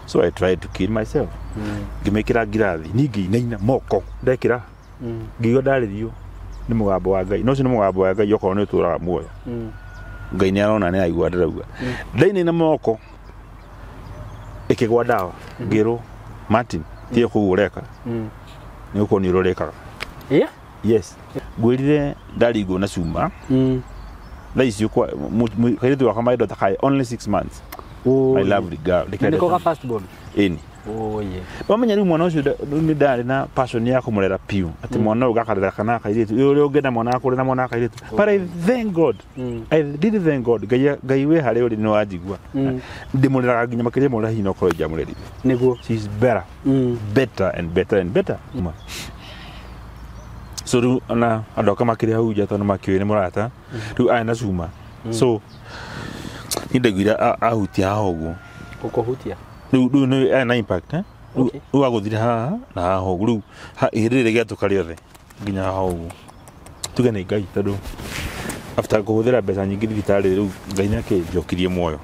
So I tried to kill myself. Ngĩmĩkĩra ngirathi, niĩ ngĩinaina moko ndekĩra, ngĩigua ndarĩrio nĩ mũgambo wa Ngai. No ũcio nĩ mũgambo wa Ngai, okorwo nĩ ũtũraga muoyo, Ngai nĩ arona, nĩ aigua ndĩrauga. Ndainaina moko, ĩkĩgwa ndawa, ngĩrwo, "Martin, tiga kũguo ũreka, nĩ gũkorwo nĩ ũrorekaga." Yes, ngwĩrire ndaringwo na cuma. Thaa icio kairĩtu gakwa, my daughter kaĩ only 6 months, my lovely girl. Na nĩko ga first born? Ĩni. Oh yeah. Wamenya rĩu mwana ũcio nĩ ndarĩ na passion ya kũmũrera piũ, atĩ mwana ũyũ gakarera kana kairĩtu ũrĩa ũngĩenda mwana akũre na mwana wa kairĩtu, but I thank God. I really thank God. Ngai, Ngai wĩ harĩa ũrĩ, nĩ wanjigua. Ndĩmũreraga nginya makĩria ma ũrĩa hihi no korwo ingĩamũrerire. She is better, better and better and better. So rĩu ona andũ aka makĩrĩ hau nja, tondũ makĩũĩ nĩ mũrata, rĩu aya na cuma, so niĩ ndaiguire ahutia haha ũguo. Gũkũhutia. Rĩu nĩ aya na impact, eh? Rĩu rĩu agũthire haha na haha ũguo, rĩu ihĩndĩ rĩrĩ gĩatũka rĩothe nginya haha ũguo. Tuge nĩ Ngai, tondũ after kũhũthĩra mbeca nyingĩ thibitarĩ, rĩu Ngai nĩ akĩnjokirie muoyo.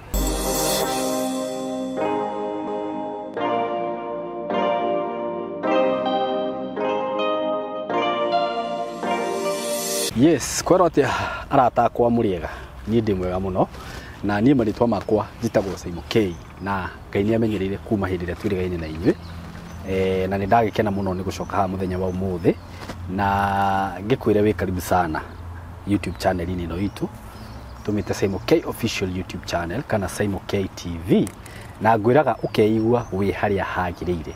Yes, kwerwo atĩa arata akwa? Mũrĩega? Niĩ ndĩ mwega mũno, na niĩ marĩtwa makwa njĩtagwo Simon K, na Ngai nĩ amenyereire kuma hĩndĩ ĩrĩa twĩrĩgaine na inyuĩ, na nĩ ndagĩkena mũno nĩ gũcoka haha mũthenya wa ũmũthĩ na ngĩkwĩre wĩ karibu sana YouTube channel-inĩ ĩno itũ tũmĩte Simon K Official YouTube channel kana Simon K TV, na ngwĩraga ũkeigua wĩ harĩa hagĩrĩire,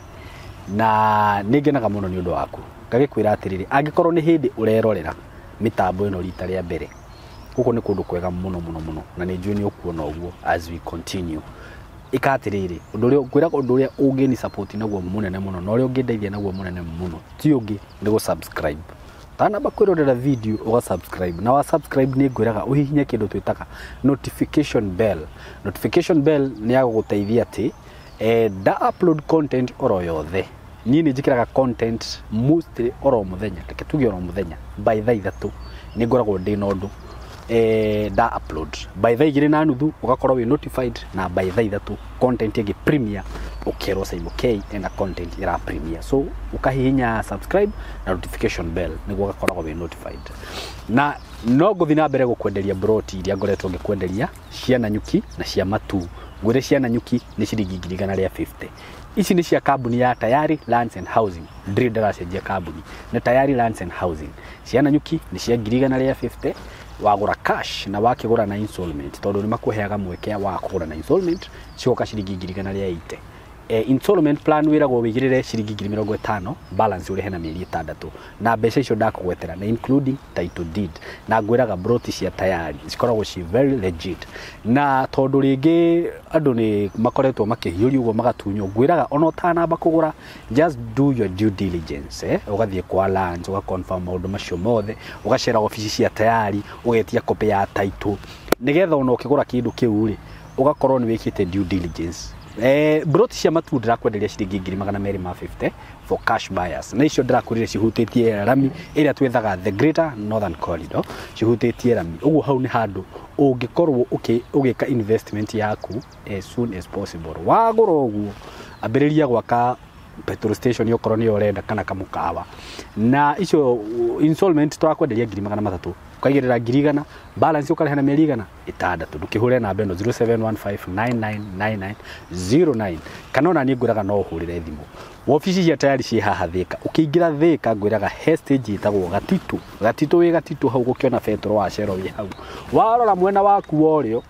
na nĩ ngenaga mũno nĩ ũndũ waku. Ngagĩkwĩra atĩrĩrĩ, angĩkorwo nĩ hĩndĩ ũrerorera mĩtambo ĩno rita rĩa mbere, gũkũ nĩ kũndũ kwega mũno mũno mũno, na nĩ njũĩ nĩ ũkuona ũguo as we continue. Ĩka atĩrĩrĩ, ũndũ ũrĩa ngwĩraga, ũndũ ũrĩa ũngĩni support naguo mũnene mũno na ũrĩa ũngĩndeithia naguo mũnene mũno ti ũngĩ nĩ gũ subscribe. Tanamba kwĩrorera video, ũga subscribe, na wa subscribe nĩ ngwĩraga ũhihinye kĩndũ twĩtaga notification bell. Notification bell nĩ ya gũgũteithia atĩ nda upload content oro yothe. Niĩ nĩ njĩkĩraga content mostly oro mũthenya, reke tuge oro mũthenya by thaa 3 nĩ ngoragwo ndĩ na ũndũ nda upload. By thaa 2:30 ũgakorwo wĩ notified, na by thaa 3 content ĩngĩ premiere, ũkerwo Simon K ena content ĩra premiere. So ũkahihinya subscribe na notification bell nĩguo ũgakoragwo wĩ notified. Na no ngũthiĩ na mbere gũkwenderia broti iria ngoretwo ngĩkwenderia cia Nanyuki na cia Matu. Ngwĩre cia Nanyuki nĩ ciringi 150,000. Ici nĩ cia kambuni ya Tayari Lands and Housing, ndirĩ ndĩracenjia kambuni, nĩ Tayari Lands and Housing. Cia Nanyuki nĩ cia 150,000 wagũra cash, na wakĩgũra na installment, tondũ nĩ makũheaga mweke wa kũgũra na installment, cigoka ciringi 180,000. Installment plan wĩragwo wĩigĩrĩre ciringi 50,000, balance ũrĩhe na mĩeri 6, na mbeca icio ndakũgwetera na including title deed. Na ngwĩraga broti cia Tayari cikoragwo ci very legit, na tondũ rĩngĩ andũ nĩ makoretwo makĩhiũrio ũguo magatunywo, ngwĩraga ona ũtanamba kũgũra, just do your due diligence, eh? Ũgathiĩ kwa lands, ũga confirm maũndũ macio mothe, ũgacera obici cia Tayari, ũgetia copy ya title, nĩgetha ona ũkĩgũra kĩndũ kĩu rĩ, ũgakorwo nĩ wĩkĩte due diligence. Broti cia Matu ndĩrakwenderia ciringi 250,000 for cash buyers, na icio ndĩrakwĩrire cihutĩtie rami ĩrĩa twethaga, the Greater Northern Corridor, cihutĩtie rami ũguo. Hau nĩ handũ ũngĩkorwo ũgĩka investment yaku as soon as possible. Wagũra ũguo, ambĩrĩria gwaka petrol station okorwo nĩyo ũrenda, kana kamũkawa. Na icio installment tũrakwenderia 300,000, ũkaigĩrĩra 100,000, balance ũkarĩha na mĩeri 600. Ndũkĩhũre namba ĩno 0715999909, kana ona niĩ ngwĩraga no ũhũrĩre thimũ. Wabici cia Tayari ciĩ haha Thĩka. Ũkĩingĩra Thĩka, ngwĩraga he stage ĩtagwo Gatitũ. Gatitũ, wĩ Gatitũ hau gũkĩona betũrũ wa Shell wĩ hau, warora mwena waku wa ũrĩo,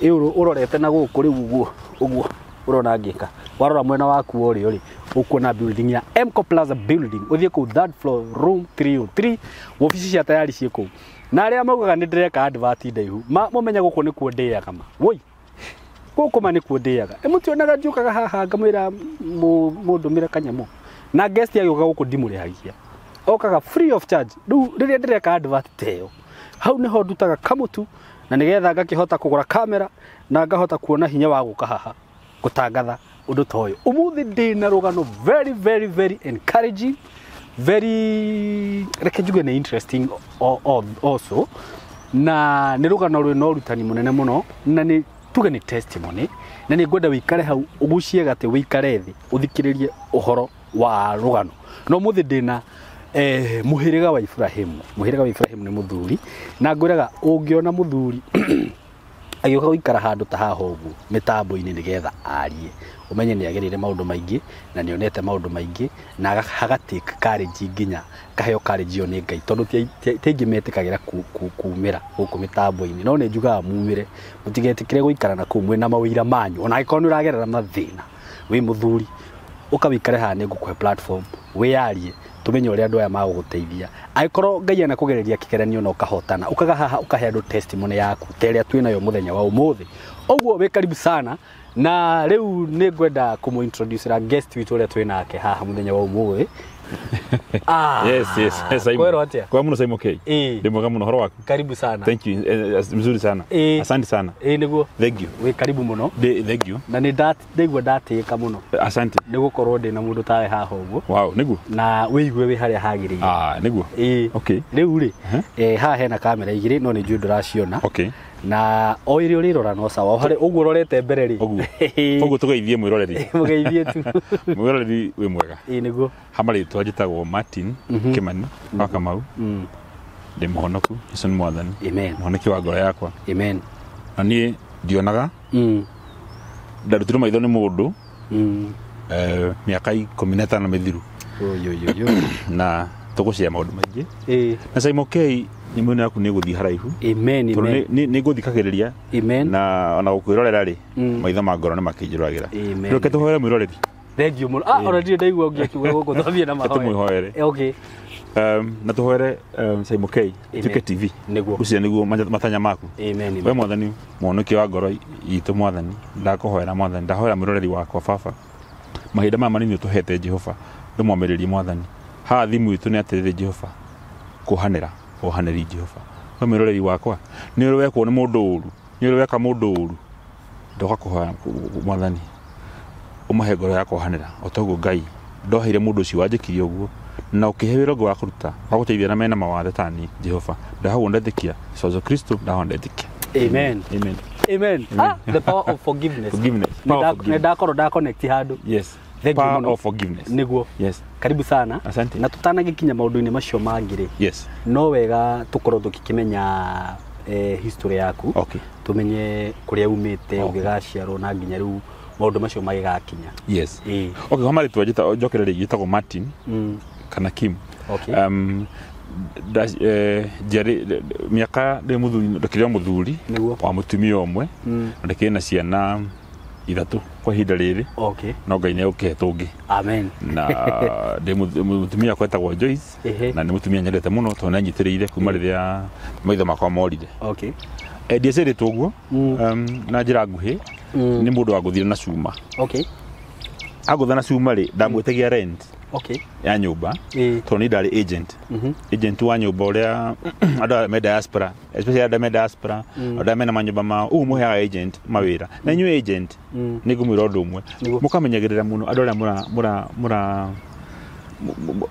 ĩ ũrorete na gũkũ rĩu ũguo ũguo ũrona ngĩka, warora mwena waku wa ũrĩo rĩ, ũkuona building ya Mco Plaza building. Ũthiĩ kũu third floor, room 303, wabici cia Tayari ciĩ kũu. Na arĩa maugaga nĩ ndĩreka advert ndaihu, ma mũmenye gũkũ nĩkuo ndĩaga, ma woi, gũkũ ma nĩkuo ndĩaga. Ĩ mũtionaga njũkaga haha ngamwĩra mũndũmĩre kanyamũ, na guest agĩũka gũkũ ndimũrĩhagia, okaga free of charge. Rĩu rĩrĩa ndĩreka advert ta ĩyo, hau nĩho ndutaga kamũtu na nĩgetha ngakĩhota kũgũra kamera na ngahota kuona hinya wa gũka haha gũtangatha ũndũ ta ũyũ. Ũmũthĩ ndĩ na rũgano very very very encouraging, very, reke njuge nĩ interesting also, na nĩ rũgano rwĩna ũrutani mũnene mũno, na nĩ Tuge nĩ testimony na nĩ ngwenda wĩikare hau ũgucie gatĩ wĩikare thĩ ũthikĩrĩrie ũhoro wa rũgano. No mũthĩ ndĩna mũhĩrĩga wa Ibrahimu. Mũhĩrĩga wa Ibrahimu nĩ mũthuri na ngwĩraga ũngĩona mũthuri agĩũka gũikara handũ ta haha ũguo mĩtambo-inĩ nĩgetha arie ũmenye nĩ agereire maũndũ maingĩ na nĩ onete maũndũ maingĩ na hagatake courage nginya kaheo courage ĩyo nĩ Ngai tondũ ti aingĩ metĩkagĩra kumĩra gũkũ mĩtambo-inĩ no nĩ njugaga mumĩre mũtigetĩkĩre gũikara na kũu mwĩna mawĩira manyu ona angĩkorwo nĩ ũragerera mathĩna wĩ mũthuri ũka wĩikare haha nĩ ngũkũhe platform wĩyarie tumenye ũrĩa andũ aya magũgũteithia angĩkorwo Ngai anakũgereria kĩgeranio na ũkahotana ũkaga haha ũkahe andũ testimony yaku ta ĩrĩa twĩ nayo mũthenya wa ũmũthĩ. Ũguo wĩ karibu sana na rĩu nĩ ngwenda kũmũ introduce guest witũ ũrĩa twĩ nake haha mũthenya wa ũmũthĩ. Yes, yes, Simon. Kwero atia? Kwa muno Simon K. Ndi mwega muno horo waku. Karibu sana. Thank you. Mzuri sana. Asante sana. Niguo. Thank you. Wĩ karibu muno. Thank you. Na nĩ ndaigua ndatĩĩka mũno. Asante. Nĩ gũkorwo ndĩ na mũndũ tawe haha ũguo. Wow, niguo. Na wĩigue wĩ harĩa hagĩrĩire. Niguo. Okay. Rĩu rĩ, haha hena kamera igĩrĩ no nĩ njũĩ ndũraciona. Okay. Na o iria ũrĩrora no sawa. Harĩ ũguo ũrorete mbere rĩ. Ũguo. Ũguo tũgeithie mwĩroreri. Mũgeithie tu. Mwĩroreri wĩ mwega. Niguo. Hama rĩtwa njĩtagwo Martin Kimani wa Kamau. Ndĩ mũhonoku, Jesũ nĩ mwathani. Amen. Mũhonoki wa ngoro yakwa. Amen. Na niĩ ndionaga. Ndarutirwo maitho nĩ mũndũ. Mĩaka 15 mĩthiru. Na tũgũcia maũndũ maingĩ. Na Simon K nyamũ ĩno yaku nĩ ĩgũthiĩ haraihu. Amen. Tondũ nĩ ngũthikagĩrĩria. Amen. Na ona gũkwĩrorera rĩ, maitho ma ngoro nĩ makĩnjũragĩra. Reke tũhoere mwĩroreri. Thank you mũno. Ona ndirĩ ndaigua ũngĩ akiuga gũkũ twambie na mahoya. Tũmwĩhoere. Okay. Na tũhoere Simon K tuĩke TV. Nĩguo. Ũcio nĩguo matanya maku. Amen. We mwathani mũhonokia wa ngoro itũ mwathani, ndakũhoera mwathani, ndahoera mwĩroreri wakwa baba. Mahinda maya manini ũtũhete Jehova, ndũmwamĩrĩrie mwathani. Haha thimũ itũ nĩ atĩrĩrĩ Jehova, kũhanĩra, ũhanĩri Jehova. We mwĩroreri wakwa, nĩ ũrĩ wekwo nĩ mũndũ ũru, nĩ ũrĩ weka mũndũ ũru. Ndoka kũhoya mwathani, ũmahe ngoro ya kũhanĩra, o toguo Ngai ndoheire mũndũ ũcio wanjĩkire ũguo, na ũkĩhe wĩra ũngĩ wa kũruta, wa gũteithia na mena mawathe ta niĩ Jehova. Ndahoya ndetĩkia, Jesu Kristo ndahoya ndetĩkia. Amen. Amen. Amen. The power of forgiveness. Forgiveness. Power of forgiveness. Nĩ ndakorwo ndaconnect handũ. Yes. Thank you Power mũno. of forgiveness. Nĩguo. Yes. Karibu sana. Asante. Na tũtanagĩkinya maũndũ-inĩ macio mangĩ rĩ. Yes. No wega tũkorwo tũgĩkĩmenya history yaku. Okay. Tũmenye kũrĩa umĩte, ũgĩgaciarwo na nginya rĩu maũndũ macio magĩgakinya. Yes. Okay, kwa marĩtwa njokere rĩngĩ njĩtagwo Martin kana Kim. Okay. Mĩaka ndĩ mũthuri, ndĩkĩrĩ o mũthuri wa mũtumia ũmwe na ndĩkĩrĩ na ciana 3 kwa ihinda rĩrĩ. Okay. No Ngai nĩ egũkĩhe tũngĩ. Amen. Na ndĩ mũtumia wakwa etagwo Joyce na nĩ mũtumia nyendete mũno tondũ nĩ anyitĩrĩire kuma rĩrĩa maitho makwa morire. Okay. Ndiaciarĩtwo ũguo na njĩra nguhĩ nĩ mũndũ wangũthire na cuma. Okay. Angũtha na cuma rĩ, ndamwĩtagia rent. Okay. Ya nyũmba tondũ niĩ ndarĩ agent. Agent wa nyũmba ũrĩa andũ arĩa me diaspora, especially andũ me diaspora, andũ arĩa mena manyũmba mao, ũguo mũheaga agent mawĩra. Na inyuĩ agent nĩ ngũmwĩra ũndũ ũmwe, mũkamenyagĩrĩra mũno andũ arĩa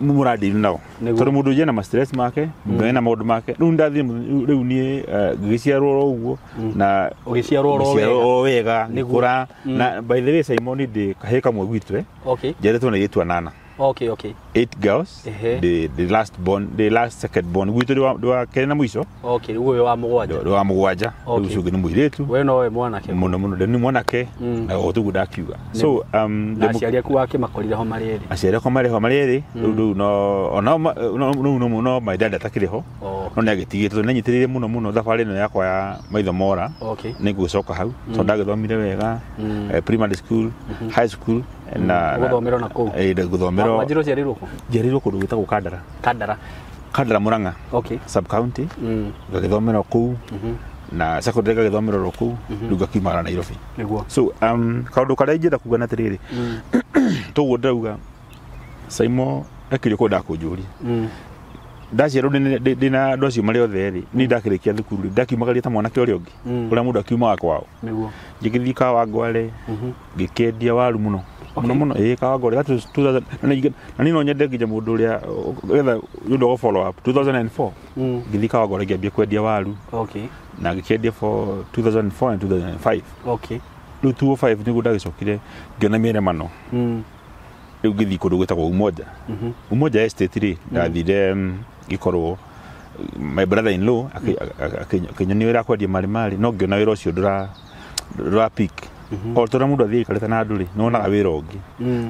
mũradeal nao. Tondũ mũndũ ena ma stress make, mũndũ ena maũndũ make. Rĩu ndathiĩ rĩu niĩ ngĩgĩciarwo oro ũguo na ũgĩciarwo oro wega, ngĩkũra. Na by the way Simon ndĩ kahĩĩ kamwe gwitũ. Okay. Njiarĩtwo na airĩtu 8. Okay, okay. 8 girls. The last born, the last second born. Gwitũ ndĩ wa kerĩ na mũico. Okay, ũguo wĩ wa mũgwanja. Ndĩ wa mũgwanja. Rĩu ũcio ũngĩ nĩ mũirĩtu. We nowe mwanake. Mũno mũno, ndĩ nĩ mwanake na o toguo ndakiuga. So na aciari aku wakĩmakorire ho marĩ erĩ. Aciari akwa marĩ ho marĩ erĩ. Rĩu no ona no no my dad atakĩrĩ ho. No nĩ agĩtigĩte tondũ nĩ anyitĩrĩire mũno mũno thabarĩ ĩno yakwa ya maitho mora. Okay. Nĩ ngũgĩcoka hau tondũ ndagĩthomire wega primary school, high school na gũthomera na kũu. Gũthomera. Wanjirwo ũciarĩirwo kũ? Njiarĩirwo kũndũ gwĩtagwo Kandara. Kandara. Kandara Murang'a. Okay. Sub county. Ngagĩthomera kũu na secondary ngagĩthomera oro kũu rĩu ngakiumagara Nairobi. Nĩguo. So kaũndũ karĩa ingĩenda kuga nĩ atĩrĩrĩ, toguo ndĩrauga Simon ekĩrio kũndũ ndakũnjũria. Ndaciarwo ndĩna andũ acio marĩ othe rĩ, niĩ ndakĩrĩkia thukuru rĩ, ndakiumagaria ta mwanake ũrĩa ũngĩ, ũrĩa mũndũ akiumaga kwao. Nĩguo. Ngĩgĩthiĩ Kawangware, ngĩkĩendia waru mũno. Muno muno ĩ Kawangware, that was 2000 na niĩ no nyende nginya mũndũ ũrĩa getha ũndũ wa follow up 2004. Ngĩthiĩ Kawangware ngĩambia kwendia waru. Na ngĩkĩendia for 2004 and 2005. Rĩu 2005 nĩguo ndagĩcokire ngĩona mĩremano. Rĩu ngĩthiĩ kũndũ gwĩtagwo Umoja. Umoja Estate rĩ, ndathire ngĩkorwo my brother in law akĩnyonia wĩra kwendia marĩ marĩ, no ngĩona wĩra ũcio ndũra pick. O ta ũrĩa mũndũ athiĩ aikarĩte na andũ rĩ, nĩwonaga wĩra ũngĩ.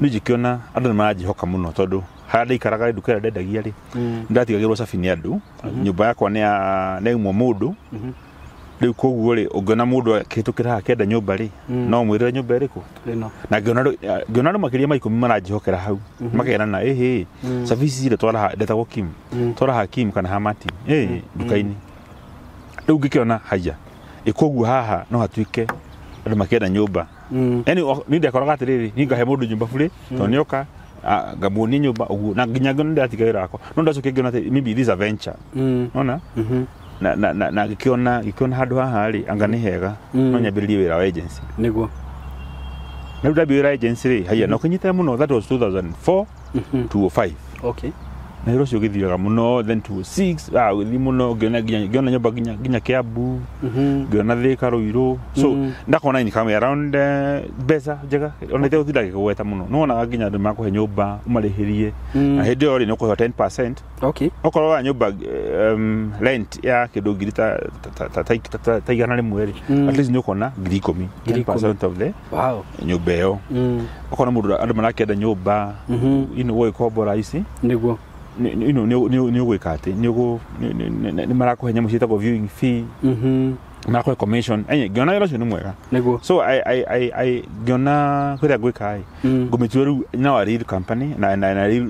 Niĩ ngĩkĩona andũ nĩ maranjĩhoka mũno tondũ harĩa ndaikaraga nduka ĩrĩa ndendagia rĩ, nĩndatigagĩrwo cabi nĩ andũ. Nyũmba yakwa nĩ yaumwo mũndũ. Rĩu koguo rĩ, ũngĩona mũndũ akĩhĩtũkĩra haha akĩenda nyũmba rĩ, no ũmwĩrĩre nyũmba ĩrĩkũ. Na ngĩona andũ makĩria ma 10 maranjĩhokera hau. Makerana ĩhĩ cabi ici rĩ, twara ndetagwo Kim, twara Hakim kana ha Martin nduka-inĩ. Rĩu ngĩkĩona haya ĩkoguo haha no hatuĩke andũ makĩenda nyũmba. Yaani niĩ ndekoraga atĩrĩrĩ, niĩ ngahe mũndũ nyũmba burĩ tondũ nĩoka ngamuonia nyũmba ũguo, na nginya ngĩona ndĩratiga wĩra wakwa, no ndacokire ngĩona atĩ maybe this is a venture. Ona na ngĩkĩona handũ haha rĩ, anga nĩ hega no nyambĩrĩrie wĩra wa agency. Nĩguo. Na rĩu ndambia wĩra agency rĩ, haya na ũkĩnyitĩra mũno, that was 2004 2005. Na wĩra ũcio ũgĩthiaga mũno, then 2006 ũgĩthiĩ mũno, ngĩona nyũmba nginya Kiambu, ngĩona Thika Ruiru. So ndakona income around mbeca njega, ona itegũtinda ngĩkũgweta mũno. Nĩwonaga nginya andũ makũhe nyũmba ũmarĩhĩrie, na hĩndĩ ĩyo rĩ nĩ ũkũheo 10%. Okorwo wa nyũmba rent ya kĩndũ ngiri ta 100 rĩ, at least nĩ ũkona ngiri 10, 10% of the nyũmba ĩyo. Okorwo mũndũ andũ marakĩenda nyũmba, gũgĩkombora ici. Nĩguo. Nĩ ũgwĩka atĩ nĩ marakũhe nyamũ ciĩtagwo viewing fee, marakũhe commission. Ngĩona wĩra ũcio nĩ mwega. Nĩguo. So I ngĩona kũrĩa ngwĩka ĩ, ngũmĩtua rĩu now a real company na a real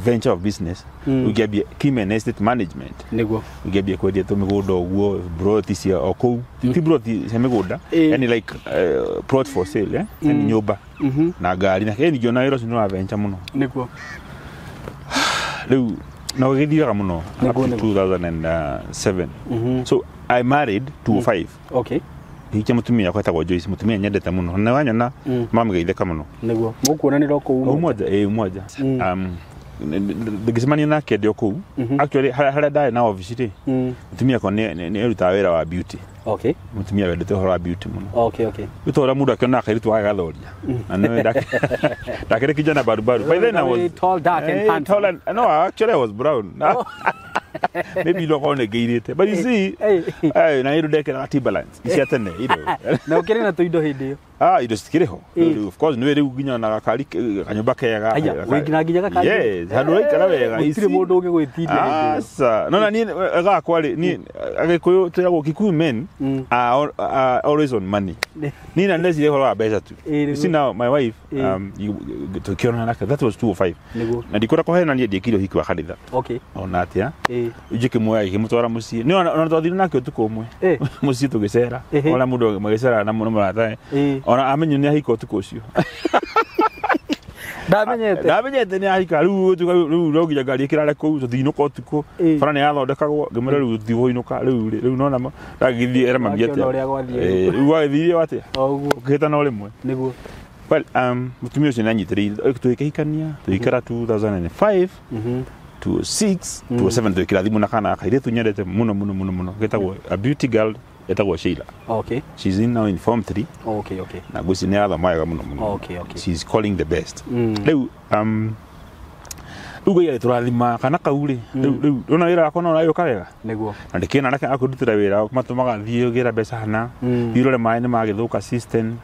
venture of business. Ũngĩambia Kimen Estate Management. Nĩguo. Ũngĩambia kwendia tũmĩgũnda ũguo, broti cia o kũu, ti broti cia mĩgũnda, yani like plot for sale, yani nyũmba na ngari. Na ngĩona wĩra ũcio nĩ wa venture mũno. Nĩguo. Rĩu na ũgĩthiaga mũno up to 2007. So I married 2005. Hikia mũtumia wakwa etagwo Joyce, mũtumia nyendete mũno. Na wanyona mamũgeithĩka mũno. Nĩguo. Mũkuonanĩra o kũu Umoja? Ĩ Umoja. Ngĩcemania nake ndĩ o kũu. Actually harĩa ndarĩ na office rĩ, mũtumia wakwa nĩ arutaga wĩra wa beauty. Mũtumia wendete ũhoro wa beauty mũno. Rĩu ta ũrĩa mũndũ akĩona kairĩtu wake gathoria. Na nĩwe ndakĩrĩ kijana barubaru. By then I was tall, dark and handsome. Tall and, no, actually I was brown. Maybe no korwo nĩngĩirĩte. But you see, na indo ndekĩraga Timberlands cia tene, you know. Na ũkĩrĩ na tũindo hĩndĩ ĩyo? Indo citikĩrĩ ho. Of course nĩwe rĩu nginya na gakari kanyũmba kega. Nginya gakari. Yes, handũ ũraikara wega. Gũtirĩ mũndũ ũngĩgwĩtiria hĩndĩ ĩyo. Aca. No na niĩ gakwa rĩ, niĩ Agĩkũyũ twĩragwo Kikuyu men are always on money. Niĩ na ndeciria ũhoro wa mbeca tu. You see now my wife, tũkĩonana nake, that was 2005. Na ndikwenda kũhenania ndiekire ũhiki wa kanitha. Ona atĩa? Njĩkĩmuoya ngĩmũtwara mũciĩ. Nĩ ona twathire nake ũtukũ ũmwe. Mũciĩ tũgĩcera. Ona mũndũ magĩcera na mũratawe. Ona amenye nĩ ahika ũtukũ ũcio. Ndamenyete nĩ ahika. Rĩu rĩu no nginya ngari ĩkĩrare kũu tũthiinũka ũtukũ. Bara nĩ yathondekagwo ngĩmwĩra rĩu tũtigũinũka rĩu rĩu nona ndagĩthiĩ era mami atĩa. Rĩu gwagĩthiire atĩa? Ũkĩhĩtana o rĩmwe. Nĩguo. Well, mũtumia ũcio nĩ anyitĩrĩire tũgĩkĩhikania tũgĩikara 2005 2006 2007 twĩkĩra thimũ na kana kairĩtu nyendete mũno mũno mũno mũno getagwo a beauty girl etagwo Sheila. She's in now in form 3. Na ngwĩciria nĩ arathoma wega mũno mũno. She's calling the best. Rĩu rĩu Ngai agĩtũrathima kana kau rĩ, rĩu ndona wĩra wakwa no ũragĩũka wega. Nĩguo. Na ndĩkĩona anake a kũndutĩra wĩra matũmaga thiĩ ngĩra mbeca hana, thiĩ ũrore maĩ nĩ magĩthũka system,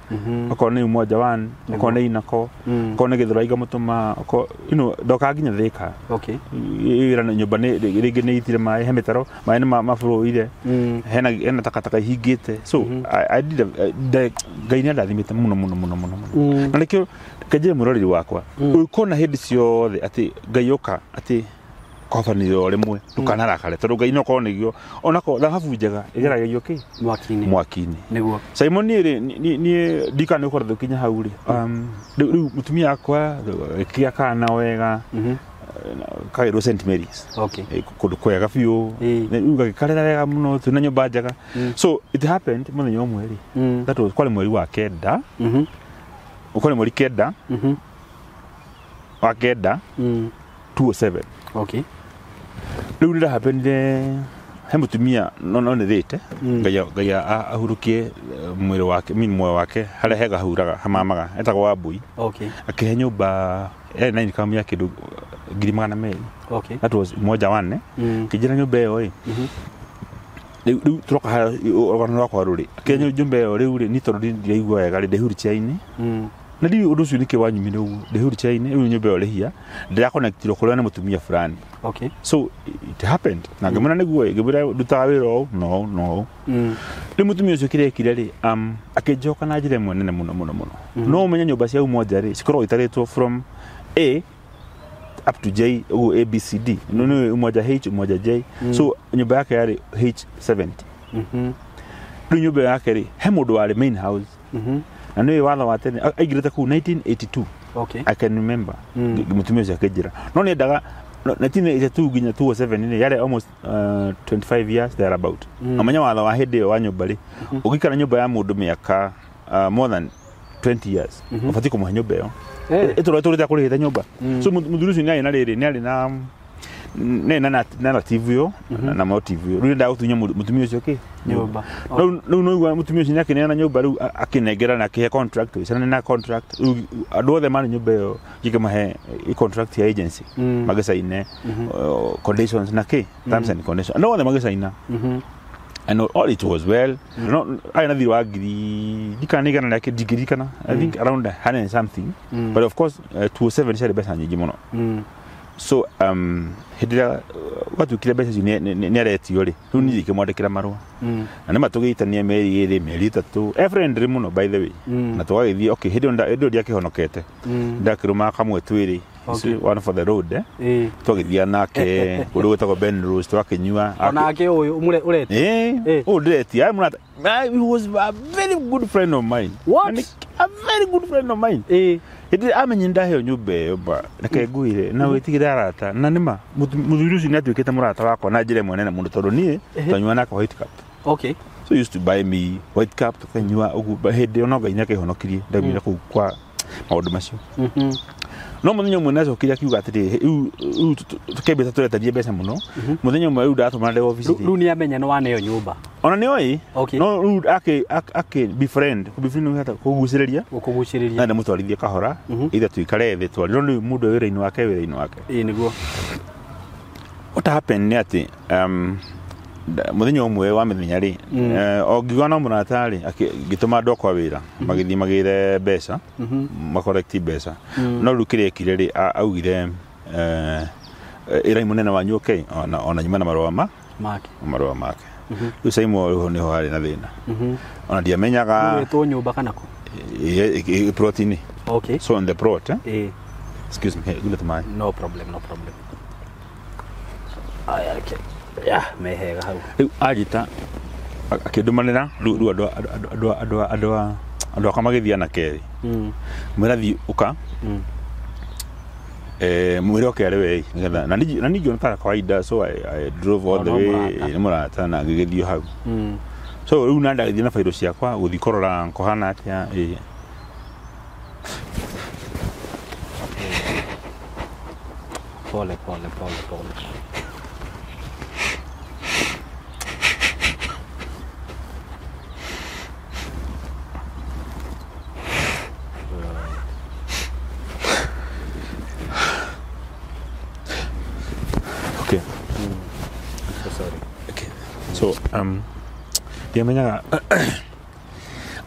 okorwo nĩ Umoja One, okorwo nĩ Inako, okorwo nĩ Gĩthũrai ngamũtũma, okorwo you know ndokaga nginya Thika. Wĩra na nyũmba nĩ rĩngĩ nĩ itire maĩ, he mĩtaro maĩ nĩ mabũrũire, hena takataka ihingĩte. So I did Ngai nĩ andathimĩte mũno mũno mũno mũno mũno. Na nĩkĩo kenjire mwĩroreri wakwa, ũkona hĩndĩ ciothe atĩ Ngai oka atĩ kobanire o rĩmwe ndũkanarakare tondũ Ngai no korwo nĩguo onakorwo thahabu njega ĩgeragĩrio kĩ mwaki-inĩ. Nĩguo. Simon niĩ rĩ niĩ ndikana nĩ ũkorwo ũkinya hau rĩ, rĩu mũtumia wakwa gĩkĩa kana wega kagĩrwo St Mary's. Kũndũ kwega biũ, rĩu gagĩkarĩra wega mũno twĩna nyũmba njega. So it happened mũthenya ũmwe rĩ, that was kwarĩ mweri wa kenda, kwarĩ mweri kenda, wa kenda 207. Okay. Rĩu rĩrĩa happenire he mũtumia no nĩ thĩte ngai ahurukie mwĩrĩ wake muoyo wake harĩa hega huraga hamamaga etagwo Wambui. Okay. Akĩhe nyũmba yarĩ na income ya kĩndũ 200,000. Okay. That was moja wane. Kĩnjĩra nyũmba ĩyo ĩ rĩu tũroka harĩa rũgano rwakwa rũrĩ akĩhe nyũmba ĩyo rĩu rĩ ni tondũ ndiraigua wega rĩ ndĩ wheelchair-inĩ na ndiũĩ ũndũ ũcio nĩkĩ wanyumire ũguo ndĩ wheelchair-inĩ rĩu nyũmba ĩyo rĩhia ndĩrakonektirwo kũrĩa nĩ mũtumia fulani. Okay. So it happened na ngĩmwĩra nĩguo ngĩmwĩra ndutaga wĩra ũũ no no rĩu mũtumia ũcio kĩrĩa ekire rĩ akĩnjoka na njĩra ĩmwe nene mũno mũno mũno. No ũmenye nyũmba cia Umoja rĩ cikoragwo itarĩtwo from A up to J ũguo A B C D no nĩ Umoja H Umoja J. So nyũmba yake yarĩ H70. Rĩu nyũmba yake rĩ he mũndũ warĩ main house na nĩ watho wa tene aingĩrĩte kũu 1982. Okay. I can remember mũtumia ũcio akĩnjĩra no nĩendaga 1982 nginya 2007 nĩ yarĩ almost 25 years there about. Amenya watho wa hĩndĩ ĩyo wa nyũmba rĩ ũgĩikara nyũmba ya mũndũ mĩaka more than 20 years ũbatiĩ kũmũhe nyũmba ĩyo ĩtũra tũrĩte kũrĩhĩte nyũmba. So mũthuri ũcio nĩarĩ na rĩrĩ nĩarĩ na nĩ narrative ĩyo na motive ĩyo rĩu nĩendaga gũtunya mũtumia ũcio kĩ nyũmba. Rĩu no mũtumia ũcio nĩakĩneana nyũmba rĩu akĩnengera na akĩhe contract ciana na contract rĩu andũ othe marĩ nyũmba ĩyo ngĩkĩmahe contract ya agency magĩcaine conditions na kĩ terms and conditions andũ othe magĩcaina and all it was well. No I na thiri wa ngiri ndikana igana rĩa ndingĩririkana I think around 100 and something but of course 207 ciarĩ mbeca nyingĩ mũno. So hĩndĩ ĩrĩa gwatuĩkire mbeca icio nĩ aretio rĩ rĩu niĩ ngĩmwandĩkĩra marũa na nĩ matũgĩitania mĩeri ĩrĩ mĩeri ĩtatũ e friendly mũno by the way na tũgagĩthiĩ okay hĩndĩ ĩyo ndiakĩhonokete ndakĩrũmaga kamwe twĩrĩ one for the road twagĩthiĩ nake kũndũ gwĩtagwo Ben Rose twakĩnyua onake ũyũ ũretia ũyũ ndĩretia mũrata he was a very good friend of mine. What? A very good friend of mine. Hĩndĩ amenye ndaheo nyũmba ĩyo ba reke ngwĩre na wĩtigĩre arata na nĩma mũthuri ũcio nĩatuĩkĩte mũrata wakwa na njĩra ĩmwe nene mũno tondũ niĩ twanyua nake white cup. Okay. So he used to buy me white cup tukanyua ũguo hĩndĩ ĩyo no Ngai nĩakĩhonokirie ndaumire kũu kwa maũndũ macio. No mũthenya ũmwe nĩacokire akiuga atĩrĩ rĩu tũkĩambĩta tũretanie mbeca mũno mũthenya ũmwe rĩu ndatũmana ndĩ obici rĩu nĩamenya nĩwaneo nyũmba ona nĩoĩ no rĩu akĩ befriend kũgucĩrĩria gũkũgucĩrĩria na ndĩmũtwarithie kahora either tũikare thĩ twarie no rĩu mũndũ wĩra-inĩ wake ĩĩ nĩguo. What happened nĩ atĩ mũthenya ũmwe wa mĩthenya rĩ o ngiuga no mũrata rĩ ngĩtũma andũ akwa wĩra magĩthiĩ magĩre mbeca makorekti mbeca no rĩu kĩrĩa ekire rĩ augire ĩrai mũnene wanyu okay ona nyuma na marũa make marũa make rĩu Saimo rĩu nĩho harĩ na thĩna ona ndiamenyaga wĩtwo nyũmba kana kũ plot-inĩ. Okay. So on the plot excuse me gula tũmaĩ. No problem, no problem. Aya okay. Ya mehega hau rĩu anjĩta akĩndũmanĩra rĩu andũ akwa magĩthiĩ na kerĩ mwĩra thiĩ ũka mwĩre oke arĩ we nĩgetha na niĩ ngĩona ta kawaida so I drove all the way nĩ mũrata na ngĩgĩthiĩ hau so rĩu na ndagĩthiĩ na bairo ciakwa gũthiĩ kũrora kũhana atĩa pole pole pole pole. Okay. I'm so sorry. Okay. So ndiamenyaga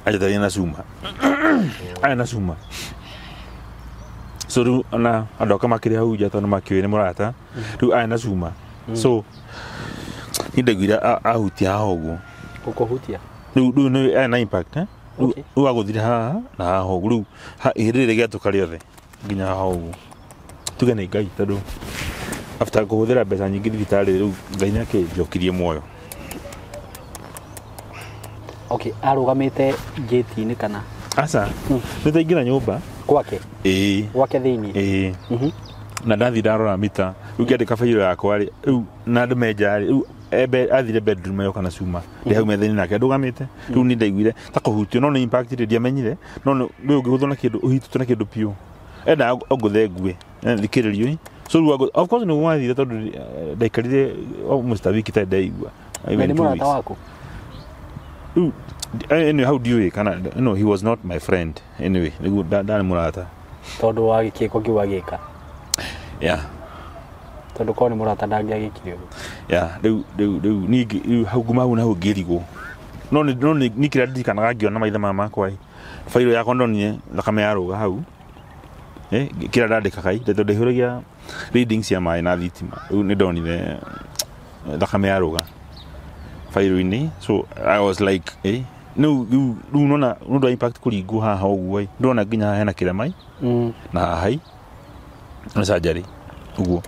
anjĩtaria na cuma aya na cuma so rĩu ona andũ akwa makĩrĩ hau nja tondũ makĩũĩ nĩ mũrata rĩu aya na cuma so niĩ ndaiguire ahutia haha ũguo gũkũhutia rĩu nĩ aya na impact rĩu agũthire haha na haha ũguo rĩu ihĩndĩ rĩrĩ gĩatũka rĩothe nginya haha ũguo tuge nĩ Ngai tondũ after kũhũthĩra mbeca nyingĩ thibitarĩ rĩu Ngai nĩakĩnjokirie muoyo. Okay, arũgamĩte gate-inĩ kana aca nĩtaingĩra nyũmba gwake ĩĩ gwake thĩinĩ ĩĩ na ndathiĩ ndarora mita rĩu ngĩandĩka bairo yakwa rĩ rĩu na andũ menja rĩ rĩu athire bedroom yoka na cuma ndĩ hau metha-inĩ nake ndũgamĩte rĩu niĩ ndaiguire ta kũhutio no nĩ impact rĩ ndiamenyire no nĩ ũngĩgũthwo na kĩndũ ũhitĩtwo na kĩndũ piũ endaga ngũthe ngue. Thikĩrĩrio so rĩu of course nĩ wathire tondũ ndaikarire almost a week itarĩ ndaigua. Na nĩ mũrata waku? Rĩu anyway how do you kana no he was not my friend anyway nĩguo ndarĩ mũrata. Tondũ wa gĩkĩko kĩu agĩka. Yeah. Tondũ korwo nĩ mũrata ndangĩagĩkire ũguo. Yeah, rĩu ningĩ rĩu hau nguma hau na hau ngĩrigwo. No nĩ kĩrĩa ndirikanaga ngĩona maitho maya makwa ĩ. Bairo yakwa ndonire thakame yarũga hau. Kĩrĩa ndandĩkaga ĩ tondũ ndaihũragia readings cia maĩ na thitima. Rĩu nĩ ndonire thakame yarũga bairo-inĩ. So I was like no rĩu nona ũndũ wa impact kũringwo haha ũguo ĩ. Ndona nginya haha hena kĩrema ĩ. Na haha ĩ. Na surgery ũguo.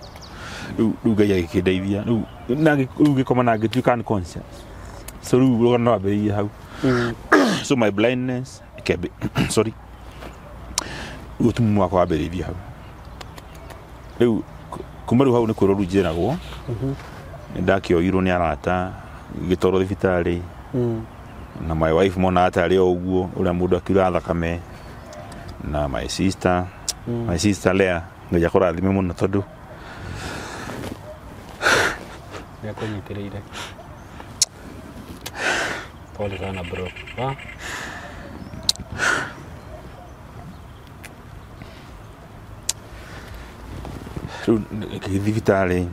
Rĩu Ngai agĩkĩndeithia. Rĩu na rĩu ngĩkoma na ngĩtuĩka unconscious. So rĩu rũgano rwambĩrĩirie hau. So my blindness sorry. Ũtumumu wakwa wambĩrĩirie hau. Rĩu kuma rĩu hau nĩ kwĩrwo rĩu njĩragwo. Nĩ ndakĩoirwo nĩ arata ngĩtwarwo thibitarĩ. Na my wife mona atarĩ o ũguo ũrĩa mũndũ akiura thakame. Na my sister, my sister Lea Ngai akũrathime mũno tondũ nĩakũnyitĩrĩire. Pole sana bro. Rĩu ngĩthiĩ thibitarĩ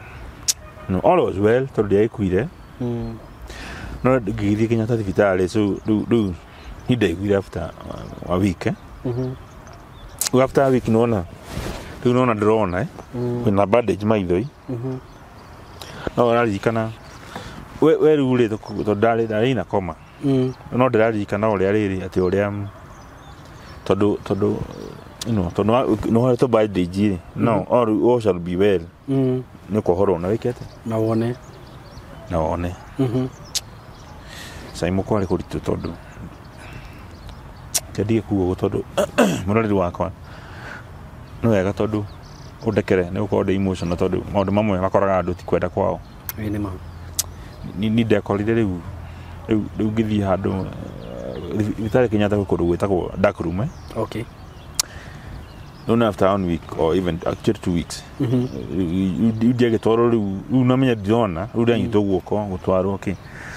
no all was well tondũ ndiagĩkuire. No ngĩgĩthiĩ Kenyatta thibitarĩ so rĩu niĩ ndaiguire after a week. Rĩu after a week nona rĩu nona ndĩrona kwĩna bandage maitho-ĩ. No ũraririkana we rĩu rĩ tondũ ndarĩ na koma. No ndĩraririkana ũrĩa rĩrĩ atĩ ũrĩa tondũ you know tondũ no ũhoretwo bandage rĩ no all shall be well. Nĩ ũkohorwo na wĩke atĩa? Na wone. Na wone. Saimo kwarĩ kũritũ tondũ kĩndige kuga ũguo tondũ mũroreri wakwa nĩ wega tondũ ũndekere nĩ gũkorwo ndĩ emotional tondũ maũndũ mamwe makoraga andũ ti kwenda kwao. Ĩĩ nĩ ma. Ni ndekorire rĩu ngĩthiĩ handũ thibitarĩ Kenyatta gwĩ kũndũ gwĩtagwo dark room. Okay. No after 1 week or even actually 2 weeks. Ndiagĩtwarwo rĩu namenya ndirona rĩu ndanyitwo guoko gũtwarwo okay.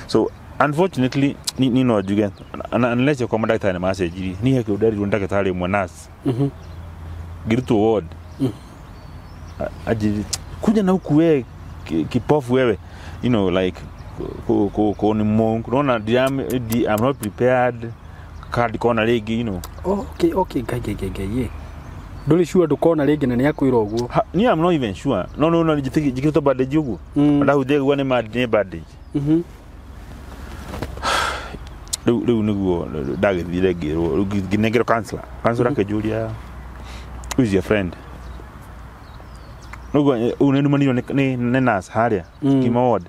So unfortunately ni no njuge unless ũkorwo ndagĩtarĩ nĩ macenjirie niĩ he kĩndũ nderirwo nĩ ndagĩtarĩ ũmwe nurse. Ngĩrutwo ward. Aji kuja na huku wewe kipofu wewe you know like ko ni monk unaona I'm not prepared card kona rĩngĩ you know. Okay ngai ndũrĩ sure ndũkona rĩngĩ na nĩakwĩra ũguo. Ni I'm not even sure. No njĩkĩrĩtwo bandage ũguo. Ndahutire guo nĩ bandage. Rĩu nĩguo ndagĩthire ngĩrwo rĩu ngĩnengerwo counselor. Counselor akĩnjũria who is your friend? Nĩguo nĩ nĩ nurse harĩa kima ward.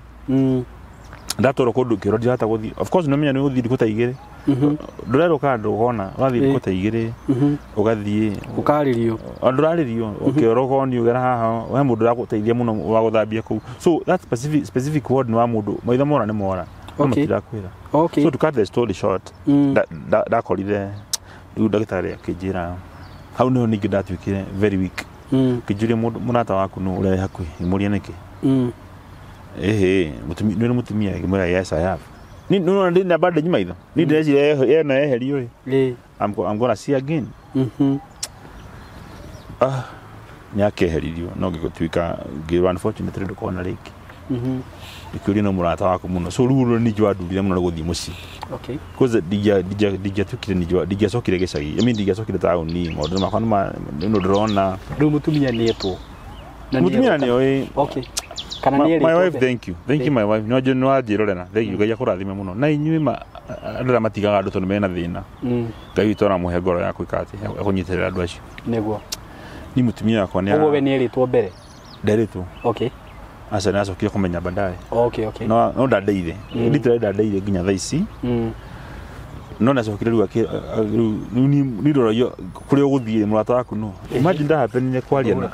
Ndatwarwo kũndũ kĩro ndirahota gũthiĩ. Of course nĩmenya nĩ gũthiĩ thikũ ta igĩrĩ. Ndũrerwo kana ndũkona ũrathiĩ thikũ ta igĩrĩ ũgathiĩ ũkarĩrio. Ndũrarĩrio ũkĩorwo ũkonio ũgera haha he mũndũ ũragũteithia mũno wa gũthambia kũu. So that specific ward nĩ wa mũndũ maitho mora nĩ mora. No matirakwĩra. Okay. So to cut the story short ndakorire rĩu ndagĩtarĩ akĩnjĩra hau nĩho ningĩ ndatuĩkire very weak. Ngĩnjũria mũrata waku nũ ũrĩa wĩ hakuhĩ ngĩmũria nĩkĩ. Ehe nĩ mũtumia ngĩmwĩra yes I have. Ni no ndĩ na bandage maitho. Ni ndĩreciria ena eherio ĩ. I'm gonna see again. Nĩakeheririo no ngĩgũtuĩka ngĩrwo unfortunately ndũkona rĩngĩ. Ngĩkĩũria no mũrata waku mũno. So rĩu ningĩ wandurire mũno nĩ gũthiĩ mũciĩ. Okay. Because ndingĩatuĩkire ndingĩacokire gĩcagi. I mean ndingĩacokire taũni maũndũ makwa nĩ ndĩrona. Rĩu mũtumia nĩetwo. Mũtumia nĩoĩ. Okay. Kana nĩ My wife thank you. Thank you my wife. No no anjĩrorera. Thank you Ngai akũrathime mũno. Na inyuĩ andũ arĩa matigaga andũ tondũ mena thĩna. Ngai witũ aramũhe ngoro ya gwĩka atĩ ya kũnyitĩrĩra andũ acio. Nĩguo. Ni mũtumia wakwa nĩ Ũguo we nĩerĩtwo mbere? Nderĩtwo. Okay. Aca nĩacokire kũmenya baadaye. Okay. No ndandeire. Literally ndandeire nginya thaa ici. No nacokire rĩu rĩu ni ndoragio kũrĩa ũgũthiĩ mũrata waku no. Imagine ndahapenire kwaria na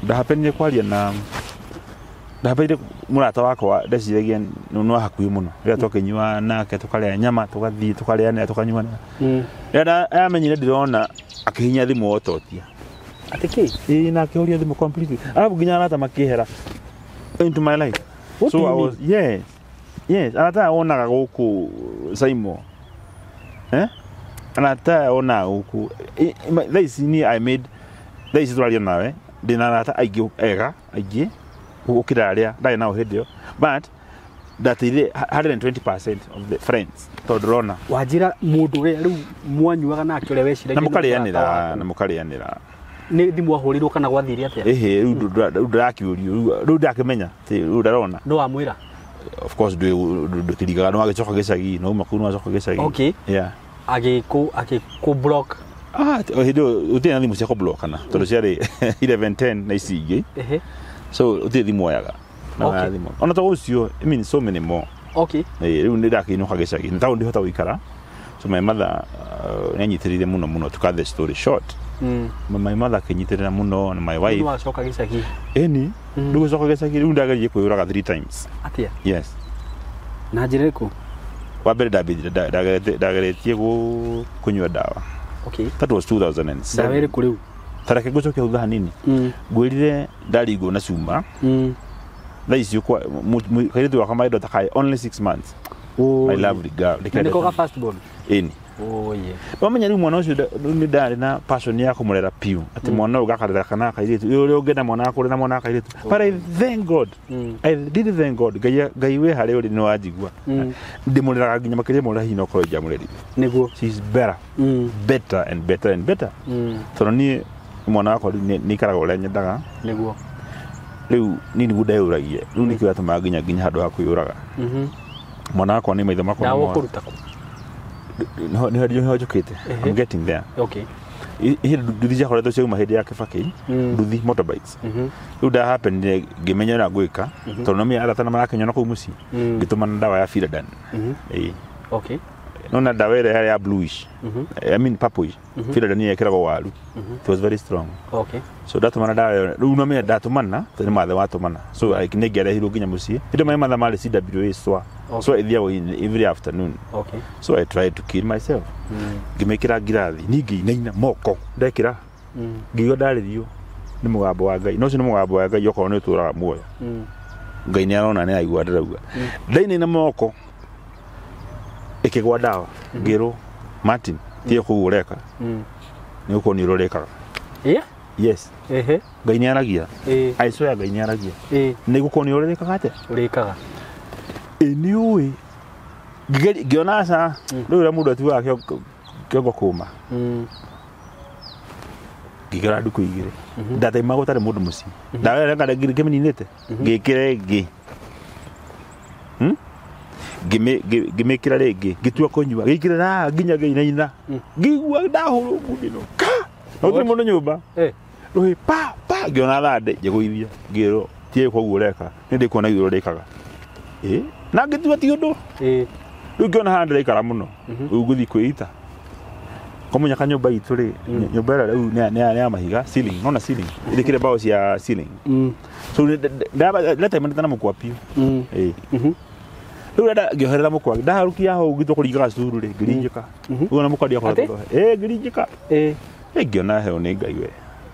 ndahapenire kwaria na ndahapenire mũrata wakwa ndeciragia nĩ wa hakuhĩ mũno. Rĩrĩa twakĩnyua nake tũkarĩa nyama tũgathiĩ tũkarĩanĩra tũkanyuana. Rĩrĩa amenyire ndĩrona akĩhihinya thimũ ototia. Atĩ kĩ? Ĩĩ, na akĩhoria thimũ completely, arabu nginya arata makĩehera into my life. What So do you I was, yes yes, arata aya wonaga gũkũ, Saimo, eh, arata aya wonaga gũkũ. Thaa ici niĩ I made, thaa ici tũraria nawe ndĩna arata aingĩ ega, aingĩ gũkĩra arĩa ndarĩ nao hĩndĩ ĩyo, but ndateire 120% of the friends tondũ ndĩrona. Wanjĩra mũndũ ũrĩa rĩu mwanyuaga nake, ũrĩa weciragia Na nĩ mũrata mũkarĩanĩra waku. Na mũkarĩanĩra. Nĩ thimũ ahũrĩrwo kana gwathire atĩa? Ĩhĩ, rĩu rĩu ndĩrakĩũrio, rĩu ndakĩmenya atĩ rĩu ndarona. Nĩ wamwĩra? Of course, ndũkĩringaga nĩ wagĩcoka gĩcagi, no uma kũu nĩ wacoka gĩcagi. Okay. Yeah. Agĩkũ block? Ah, o hĩndĩ ĩyo gũtirĩ na thimũ cia kũblokana tondũ ciarĩ 1110 na ici ingĩ. So gũtirĩ thimũ oyaga na oya thimũ ona to ũcio, I mean, so many more. Ĩĩ, rĩu nĩ ndakĩinũka gĩcagi nĩ taũni ndihota gũikara, so my mother nĩanyitĩrĩire mũno mũno. To cut the story short, my mother akĩnyitĩrĩra mũno na my Nĩ wife. wacoka gĩcagi? Ĩni, rĩu gũcoka gĩcagi rĩu ndageririe kwĩyũraga three times. Atĩa? Yes. Na njĩra ĩrĩkũ? Wa mbere ndageretie kũnyua ndawa. That was 2007. Ndawa ĩrĩkũ rĩu? Tareke ngũcokia thutha hanini. Ngwĩrire ndaringwo na cuma. Thaa icio kairĩtu gakwa my daughter kaĩ only 6 months, my lovely girl. Na nĩko ga first born? Ĩni. Oye. Wamenya rĩu mwana ũcio nĩ ndarĩ na passion ya kũmũrera piũ, atĩ mwana ũyũ gakarera kana kairĩtu ũrĩa ũngĩenda mwana akũre na mwana wa kairĩtu, but I thank God. I did thank God. Ngai, Ngai wĩ harĩa ũrĩ nĩ wanjigua. Ndĩmũreraga nginya makĩria ma ũrĩa hihi no korwo ingĩamũrerire. She is better, better and better and better, tondũ niĩ mwana wakwa rĩu nĩ ikaraga ũrĩa nyendaga. Rĩu niĩ nĩguo ndeyũragia, rĩu nĩkĩo yatũmaga nginya handũ ha kwĩyũraga. Mwana wakwa nĩ maitho makwa. Ndawa nĩ ũkũruta kũ? Nĩho njũkĩte. I'm getting there. Hĩndĩ nduthi ciakoretwo ciauma hĩndĩ ya Kĩbakĩ. Nduthi, motorbikes. Rĩu ndahapenire ngĩmenya ũrĩa ngwĩka, tondũ nomenya arata na marakĩnyona kũu mũciĩ. Ngĩtũmana ndawa ya Firadan. Ĩĩ. Nona ndawa ĩrĩa yarĩ ya bluish, I mean purplish. Firadan yekĩragwo waru. It was very strong. So ndatũmana ndawa ĩyo, rĩu nomenya ndatũmana tondũ nĩ mathe watũmana, so like nĩ ngĩarehirwo nginya mũciĩ. Hĩndĩ ĩyo matha marĩ CWA SWA. So ĩthiagwo in every afternoon. So I tried to kill myself. Ngĩmĩkĩra ngirathi, niĩ ngĩinaina moko ndekĩra. Ngĩigua ndarĩrio nĩ mũgambo wa Ngai, no ũcio nĩ mũgambo wa Ngai okorwo nĩ ũtũraga muoyo. Ngai nĩ arona, nĩ aigua ndĩrauga. Ndainaina moko, ĩkĩgwa ndawa, ngĩrwo, "Martin, tiga kũu ũreka, nĩ gũkorwo nĩ ũrorekaga." Yes. Ngai nĩ aragia. I swear, Ngai nĩ aragia. Nĩ gũkorwo nĩ ũrorekaga atĩa? Ũrĩkaga. Ĩ, nĩ ũĩ ngĩona aca rĩu ũrĩa mũndũ atuaga kĩongo kũma. Ngĩkĩra ndukũ 2 ndataima gũtarĩ mũndũ mũciĩ, ndawa ĩrĩa ngĩmĩninĩte, ngĩkĩra ĩngĩ. Ngĩmĩkĩra rĩngĩ, ngĩtua kũnyua, gĩikĩrĩra nginya ngĩinaina. Ngĩigua ndahũrwo ngundi ĩno ka, na gũtirĩ mũndũ nyũmba. Rũhĩ pa pa, ngĩona thande ngĩgũithia, ngĩrwo, "Tiĩ koguo ũreka, nĩ ndĩkuona igũrũ rĩkaga." Ĩ, na ngĩtua ti ũndũ. Rĩu ngĩona haha ndĩraikara mũno, rĩu ngũthiĩ kwĩita kũmunya kanyũmba itũ rĩ. Nyũmba ĩrĩa rĩu nĩ ya mahiga, ceiling, nona ceiling ĩrĩkĩre mbaũ cia ceiling. So ndataimanĩte na mũkwa piũ. Ĩ, rĩu renda ngĩoherera mũkwa, ndaharũkia hau ngĩtua kũringa gacuru rĩ, ngĩringĩka ũguo na mũkwa ndiakoretwo. Ĩ, ngĩringĩka. Ĩ, ngĩona heo nĩ Ngai we.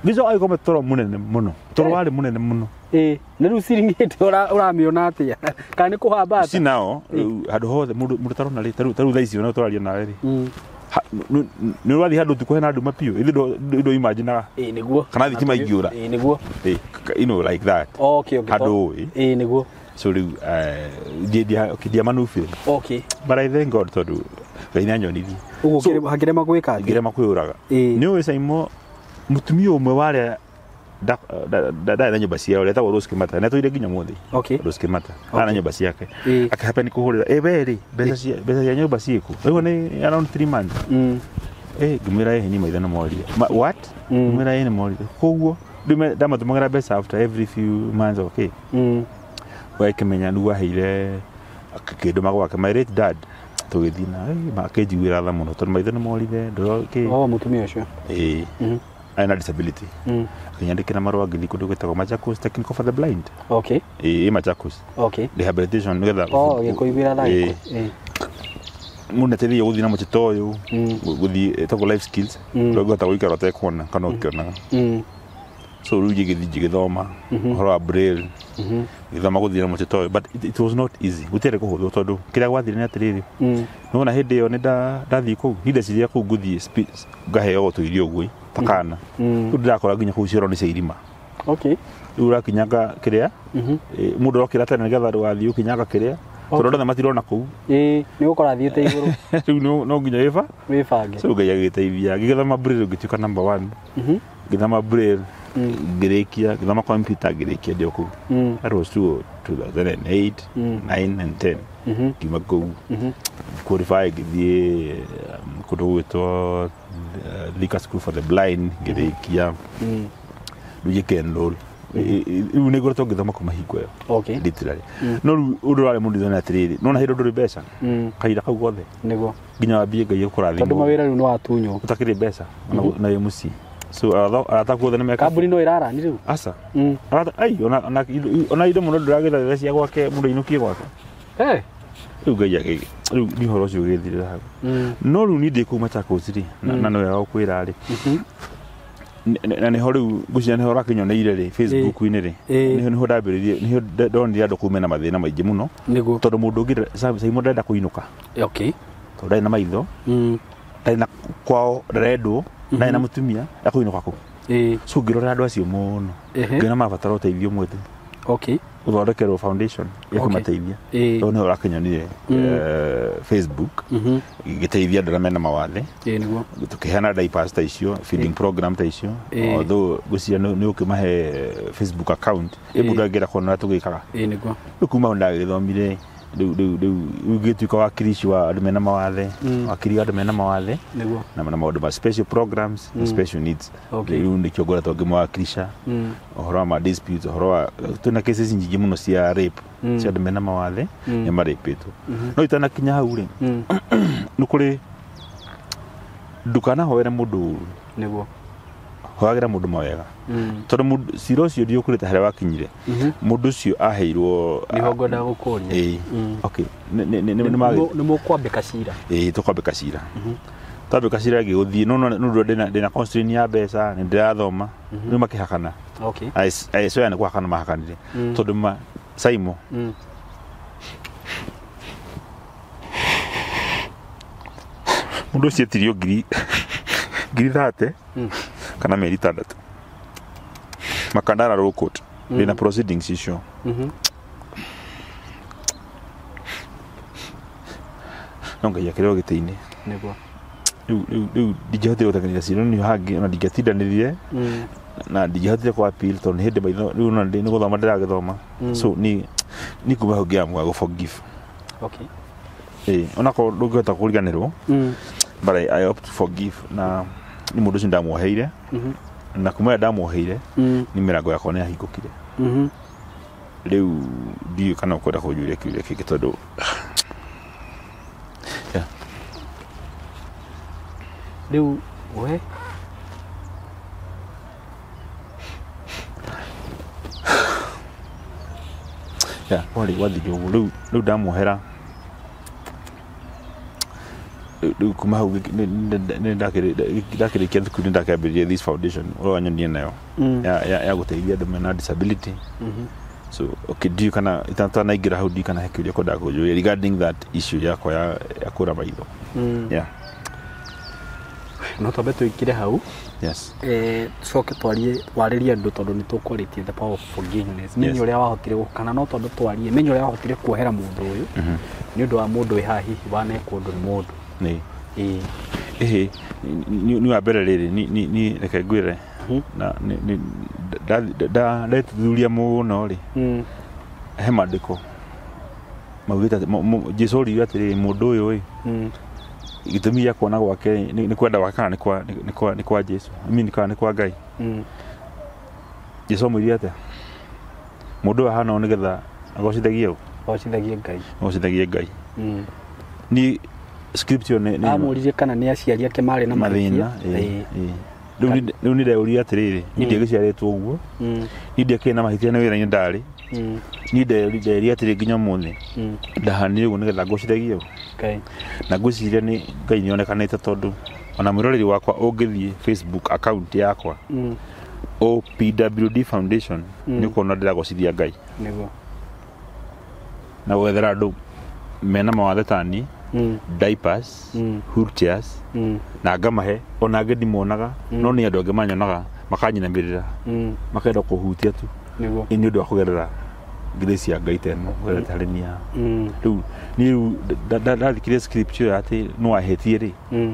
Ngĩcoka agĩkoma toro mũnene mũno, toro warĩ mũnene mũno. Ĩ, na rĩu ciringi ĩndĩ ũramĩona atĩa, kana nĩ kũhamba? Si nao rĩu handũ hothe mũndũ tarona rĩ, tarĩu thaa ici ona tũraria nawe rĩ, nĩ ũrathiĩ handũ ũtukũ hena nduma piũ, ithuĩ ndũ imaginaga Ĩ, nĩguo. kana thitima ingĩũra. Ĩ, nĩguo. Ĩ, you know, like that. Handũ ũĩ. Ĩ, nĩguo. So rĩu ndiamanubire. But I thank God tondũ Ngai nĩ anyonirie. Ũguo So, hakĩrema gwĩka atĩa? Ngĩrema kwĩyũraga. Nĩ ũĩ Saimo, mũtumia ũmwe warĩa ndarĩ na nyũmba ciao, etagwo Rose Kimata, nĩ atũire nginya mũthĩ. Rose Kimata arĩ na nyũmba ciake. Akĩhape nĩ kũhũrĩra, "Ĩ we rĩ, mbeca cia nyũmba ciĩkũ?" Rĩu nĩ around 3 months. Ĩ, ngĩmwĩra, "Ĩ, ni maitho nĩ morire." What? Ngĩmwĩra, "Ĩ, nĩ morire." Koguo rĩu ndamatũmagĩra mbeca after every few months, okay. We kĩmenya nĩguo aheire kĩndũ magwake my late dad, tũgĩthiĩ na akĩnjiguĩra tha mũno tondũ maitho nĩ morire ndũro kĩ. Oh, mũtumia ũcio. Ĩ, arĩ na disability. Akĩnyandĩkĩra marũa, ngĩthiĩ kũndũ gwĩtagwo Machakos Technical for the Blind. Ĩ Machakos. Rehabilitation nĩgetha Oh, gĩkũiguĩra tha. Ĩ. Ĩ. Mũndũ nĩateithagia gũthiĩ na mũtito ũyũ, gũthiĩ ĩtagwo life skills, ũrĩa ũngĩhota gũikara ũtekuona kana ũkĩonaga. So rĩu ngĩgĩthiĩ ngĩgĩthoma ũhoro wa braille, ngĩthoma gũthiĩ na mũtĩ ta ũyũ, but it was not easy. Gũtiarĩ kũhũthũ tondũ kĩrĩa gwathire nĩ atĩrĩrĩ, nĩwona hĩndĩ ĩyo nĩ ndathiĩ kũu niĩ ndeciria kũu ngũthiĩ ngaheo tũirio ũguo ta kana. Rĩu ndĩrakora nginya kũu cioro nĩ cia irima. Okay. Rĩu ũrakinyanga kĩrĩa, mũndũ arokĩra tene nĩgetha ndũgathiĩ ũkinyanga kĩrĩa, tondũ andũ othe matirona kũu. Ĩĩ, nĩ gũkorwo athiĩte igũrũ. Rĩu no nginya wĩbange. So Ngai agĩteithia, ngĩgĩthoma braille ngĩtuĩka number 1. Ngĩthoma braille ngĩrĩkia, ngĩthoma computer ngĩrĩkia ndĩ o kũu. That was 2008, 9 and 10. Ngiuma kũu qualify ngĩthiĩ kũndũ gũgwĩtwo Thika School for the Blind ngĩrĩkia. Rĩu ngĩka enroll. Rĩu nĩ ngoretwo ngĩthoma kuma hingo ĩyo. Okay. Literally. No rĩu ũndũ ũrarĩ mũritũ nĩ atĩrĩrĩ, nĩwona hĩndĩ ndũrĩ mbeca, kahinda kau gothe Nĩguo. nginya wambie Ngai gũkũrathima. Tondũ mawĩra rĩu nĩ watunywo. Ũtakĩrĩ mbeca na wĩ mũciĩ. So arata aku othe nĩ meka. Kambuni no ĩrarani rĩu? Aca. Arata ai ona indo mũno ndũragĩtha cia gwake mũndũ ainũkie gwake. Rĩu Ngai rĩu nĩ ũhoro ũcio ũgĩthirĩra hau. No rĩu niĩ ndĩ kũu Machakos rĩ, na nĩ wega gũkwĩra rĩ, na nĩho rĩu ngwĩciria nĩho ũrakĩnyoneire rĩ Facebook-inĩ rĩ, nĩho ndambĩrĩirie, nĩho ndonire andũ kũu mena mathĩna maingĩ mũno. Nĩguo. Tondũ mũndũ ũngĩ Simon ndarenda kũinũka. Okay. Tondũ ndarĩ na maitho, ndarĩ na kwao ndarendwo, ndarĩ na mũtumia, ekũinũka kũ? So ngĩrora andũ acio mũno, ngĩona marabatara ũteithio ũmwe tu. Okay. Gũthondekerwo foundation ya kũmateithia. Tondũ nĩho ũrakĩnyonire Facebook, gĩteithia andũ arĩa mena mawathe. Nĩguo. Tũkĩheana diapers ta icio, feeding program ta icio. Although ngwĩciria nĩ ũkĩmahe Facebook account, ĩ mũndũ angĩenda kuona ũrĩa tũgĩkaga. Nĩguo. Rĩu kuma hau ndagĩthomire, rĩu ngĩtuĩka wakirici wa andũ mena mawathe, wakiri wa andũ mena mawathe. Nĩguo. Na maũndũ ma special programs na special needs. Rĩu nĩkĩo ngoretwo ngĩmawakilisha ũhoro wa ma disputes, ũhoro wa twĩna cases nyingĩ mũno cia rape, cia andũ mena mawathe nĩ marĩpĩtwo. No itanakinya hau rĩ, nĩ kũrĩ ndũkanahoere mũndũ ũru. Nĩguo. Hoyagĩra mũndũ mawega. Tondũ cira ũcio ndiũkũrĩte harĩa wakinyire, mũndũ ũcio aheirwo. Nĩho ngwendaga gũkũria. Okay. Nĩ mũkwambĩka cira. Ĩĩ, tũkwambĩka cira. Twambĩka cira ngĩgũthiĩ, no nĩ ndĩna constraint ya mbeca, nĩ ndĩrathoma, rĩu makĩhakana. Okay. I swear nĩ kũhakana mahakanire. Tondũ ma Simon. Mũndũ ũcio etirio ngiri 30 kana mĩeri 6. Makandara Law Court. Ndĩna proceedings icio. No Ngai akĩrĩ o gĩtĩ-inĩ. Nĩguo. Rĩu ndingĩahotire gũteng'eria cira nĩ hangĩ ona ndingĩatindanĩrire na ndingĩahotire kũ appeal tondũ nĩ hĩndĩ maitho rĩu ona nĩ gũthoma ndĩragĩthoma. So ni kuma hau ngĩamua gũ forgive. Okay. Onakorwo ndũngĩhota kũriganĩrwo, but I opt to forgive na nĩ mũndũ ũcio ndamuoheire. Na kuma rĩrĩa ndamuoheire, nĩ mĩrango yakwa nĩ yahingũkire. Rĩu ndiũĩ kana ũkwenda kũnjũria kĩũria kĩngĩ tondũ yeah. Rĩu we yeah, warĩ gwathiĩ ũguo. Rĩu ndamuohera, rĩu kuma hau ndakĩrĩkia thukuru nĩ ndakĩambĩrĩria this foundation ũrĩa wanyonire nayo ya gũteithia andũ mena disability. So okay, ndiũĩ kana itanaingĩra hau ndiũĩ kana he kĩũria kwendaga kũnjũria regarding that issue yakwa ya kũra maitho. Yeah. No twambe tũingĩre hau. Yes. Tucoke twarie warĩrie andũ tondũ nĩ tũkwarĩtie the power of forgiveness. Menya ũrĩa wahotire kana no twambe twarie menya ũrĩa wahotire kuohera mũndũ ũyũ nĩ ũndũ wa mũndũ wĩ haha hihi wanekwo ũndũ nĩ mũndũ. Nĩ. Ĩhĩ, nĩ wa mbere rĩrĩ ni reke ngwĩre na ndethuthuria mũno rĩ, he maandĩko maugĩte Jesũ oririe atĩrĩrĩ, mũndũ ũyũ ĩ gĩtũmi gĩa kuona gwake nĩ kwenda gwake kana nĩ kwa Jesũ, I mean kana nĩ kwa Ngai. Jesũ amwĩrire atĩa? Mũndũ ũyũ ahana ũũ nĩgetha agocithagie ũ? Agocithagie Ngai. Agocithagie Ngai. Ni script ĩyo nĩ amũririe kana nĩ aciari ake marĩ na mathĩna. Rĩu nĩ ndeuria atĩrĩrĩ, niĩ ndiagĩciarĩtwo ũguo, niĩ ndiakĩrĩ na mahĩtia nĩ wĩra-inĩ ndarĩ, niĩ nderia atĩrĩ nginya ũmũthĩ ndahanire ũguo nĩgetha ngocithagie ũ. Na ngwĩciria nĩ Ngai nĩonekanĩte tondũ ona mwĩroreri wakwa ũngĩthiĩ Facebook account yakwa OPWD Foundation nĩ ũkuona ndĩragocithia Ngai Nĩguo. Na gwethera andũ mena mawathe tani diapers, wheelchairs, na ngamahe ona angĩ ndimonaga, no nĩ andũ angĩ manyonaga makanyinamĩrĩra, makenda kũhutia tu. Nĩguo. Nĩ ũndũ wa kũgerera grace ya Ngai ta ĩno kũgerera harĩ niĩ haha. Rĩu niĩ rĩu ndathikire scripture ĩyo atĩ no ahĩtie rĩ,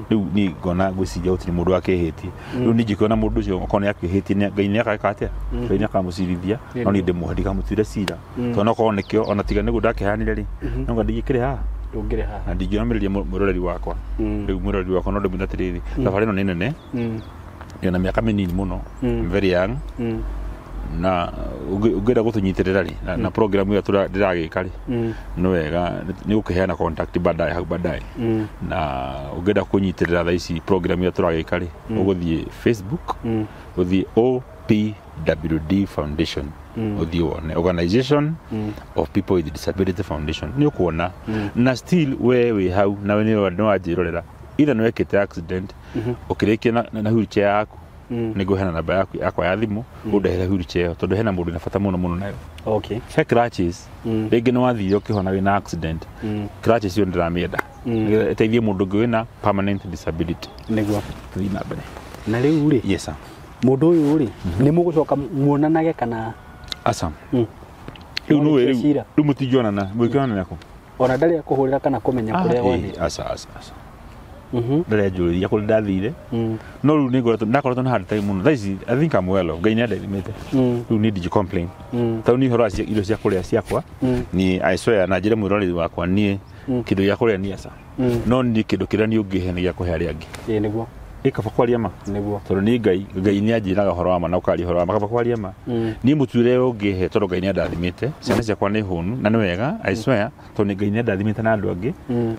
rĩu niĩ ngona ngwĩciria gũtirĩ mũndũ akĩhĩtie. Rĩu niĩ njikĩona mũndũ ũcio okorwo nĩ akĩhĩtie, Ngai nĩ ageka atĩa? Ngai nĩ akamũcirithia, no niĩ ndĩmuohe ndikamũtuĩre cira, tondũ okorwo nĩkĩo ona tiga nĩguo ndakĩheanire rĩ, no nga ndingĩkĩrĩ haha Ndũngĩrĩ haha. Na ndingĩonomĩrĩria mwĩroreri wakwa. Rĩu mwĩroreri wakwa no ndĩmwĩre atĩrĩrĩ, thabarĩ ĩno nĩ nene, ndĩna mĩaka mĩnini mũno. I'm very young. Na ũngĩenda gũtũnyitĩrĩra rĩ, na program ĩyo ndĩragĩka rĩ, nĩ wega nĩ gũkĩheana contact baadaye, hau baadaye. Na ũngĩenda kũnyitĩrĩra thaa ici program ĩyo tũragĩka rĩ, ũgũthiĩ Facebook, ũthiĩ OPWD Foundation, ũthiĩ wone Organization of People with Disability Foundation, nĩ ũkuona. Na still we wĩ hau nawe nĩ wanjĩrorera, either nĩ wekĩte accident ũkĩrĩkia na wheelchair yaku, nĩ ngũheana namba yaku yakwa ya thimũ, ũndehere wheelchair ĩyo, tondũ hena mũndũ wĩna bata mũno mũno nayo. He crutches, rĩngĩ nĩ wathire ũkĩhona wĩna accident, crutches ĩyo ndĩramĩenda nĩgetha ĩteithie mũndũ ũngĩ wĩna permanent disability. Nĩguo. Tũthiĩ na mbere. Na rĩu rĩ, Yes sir. Mũndũ ũyũ rĩ, nĩ mũgũcoka muonanage kana? Aca. Rĩu nĩwe Mwarĩkia rĩu cira? Rĩu mũtingĩonana, mũngĩonana kũ? Ona ndarĩ akũhũrĩra kana kũmenya kũrĩa wathire? Aca, aca, aca. Ndarĩ anjũrĩria kũrĩa ndathire. No rĩu nĩ ngoretwo ndakoretwo na hard time mũno. Thaa ici I think I'm well off. Ngai nĩ andathimĩte. Rĩu niĩ ndingĩ complain. Tondũ niĩ ũhoro wa irio cia kũrĩa ciakwa, niĩ I swear na njĩre mwĩroreri wakwa, niĩ kĩndũ gĩa kũrĩa niĩ aca. No niĩ kĩndũ kĩrĩa niĩ ũngĩhe nĩ gĩa kũhe arĩa angĩ. Ĩĩ nĩguo. Ĩ kaba kwaria ma. Nĩguo. Tondũ niĩ Ngai nĩ anjĩraga ũhoro wa ma na ũkaria ũhoro wa ma, kaba kwaria ma. Niĩ mũtuĩre ũngĩhe, tondũ Ngai nĩ andathimĩte, ciana ciakwa nĩ hũnu na nĩ wega, I swear, tondũ nĩ Ngai nĩ andathimĩte na andũ angĩ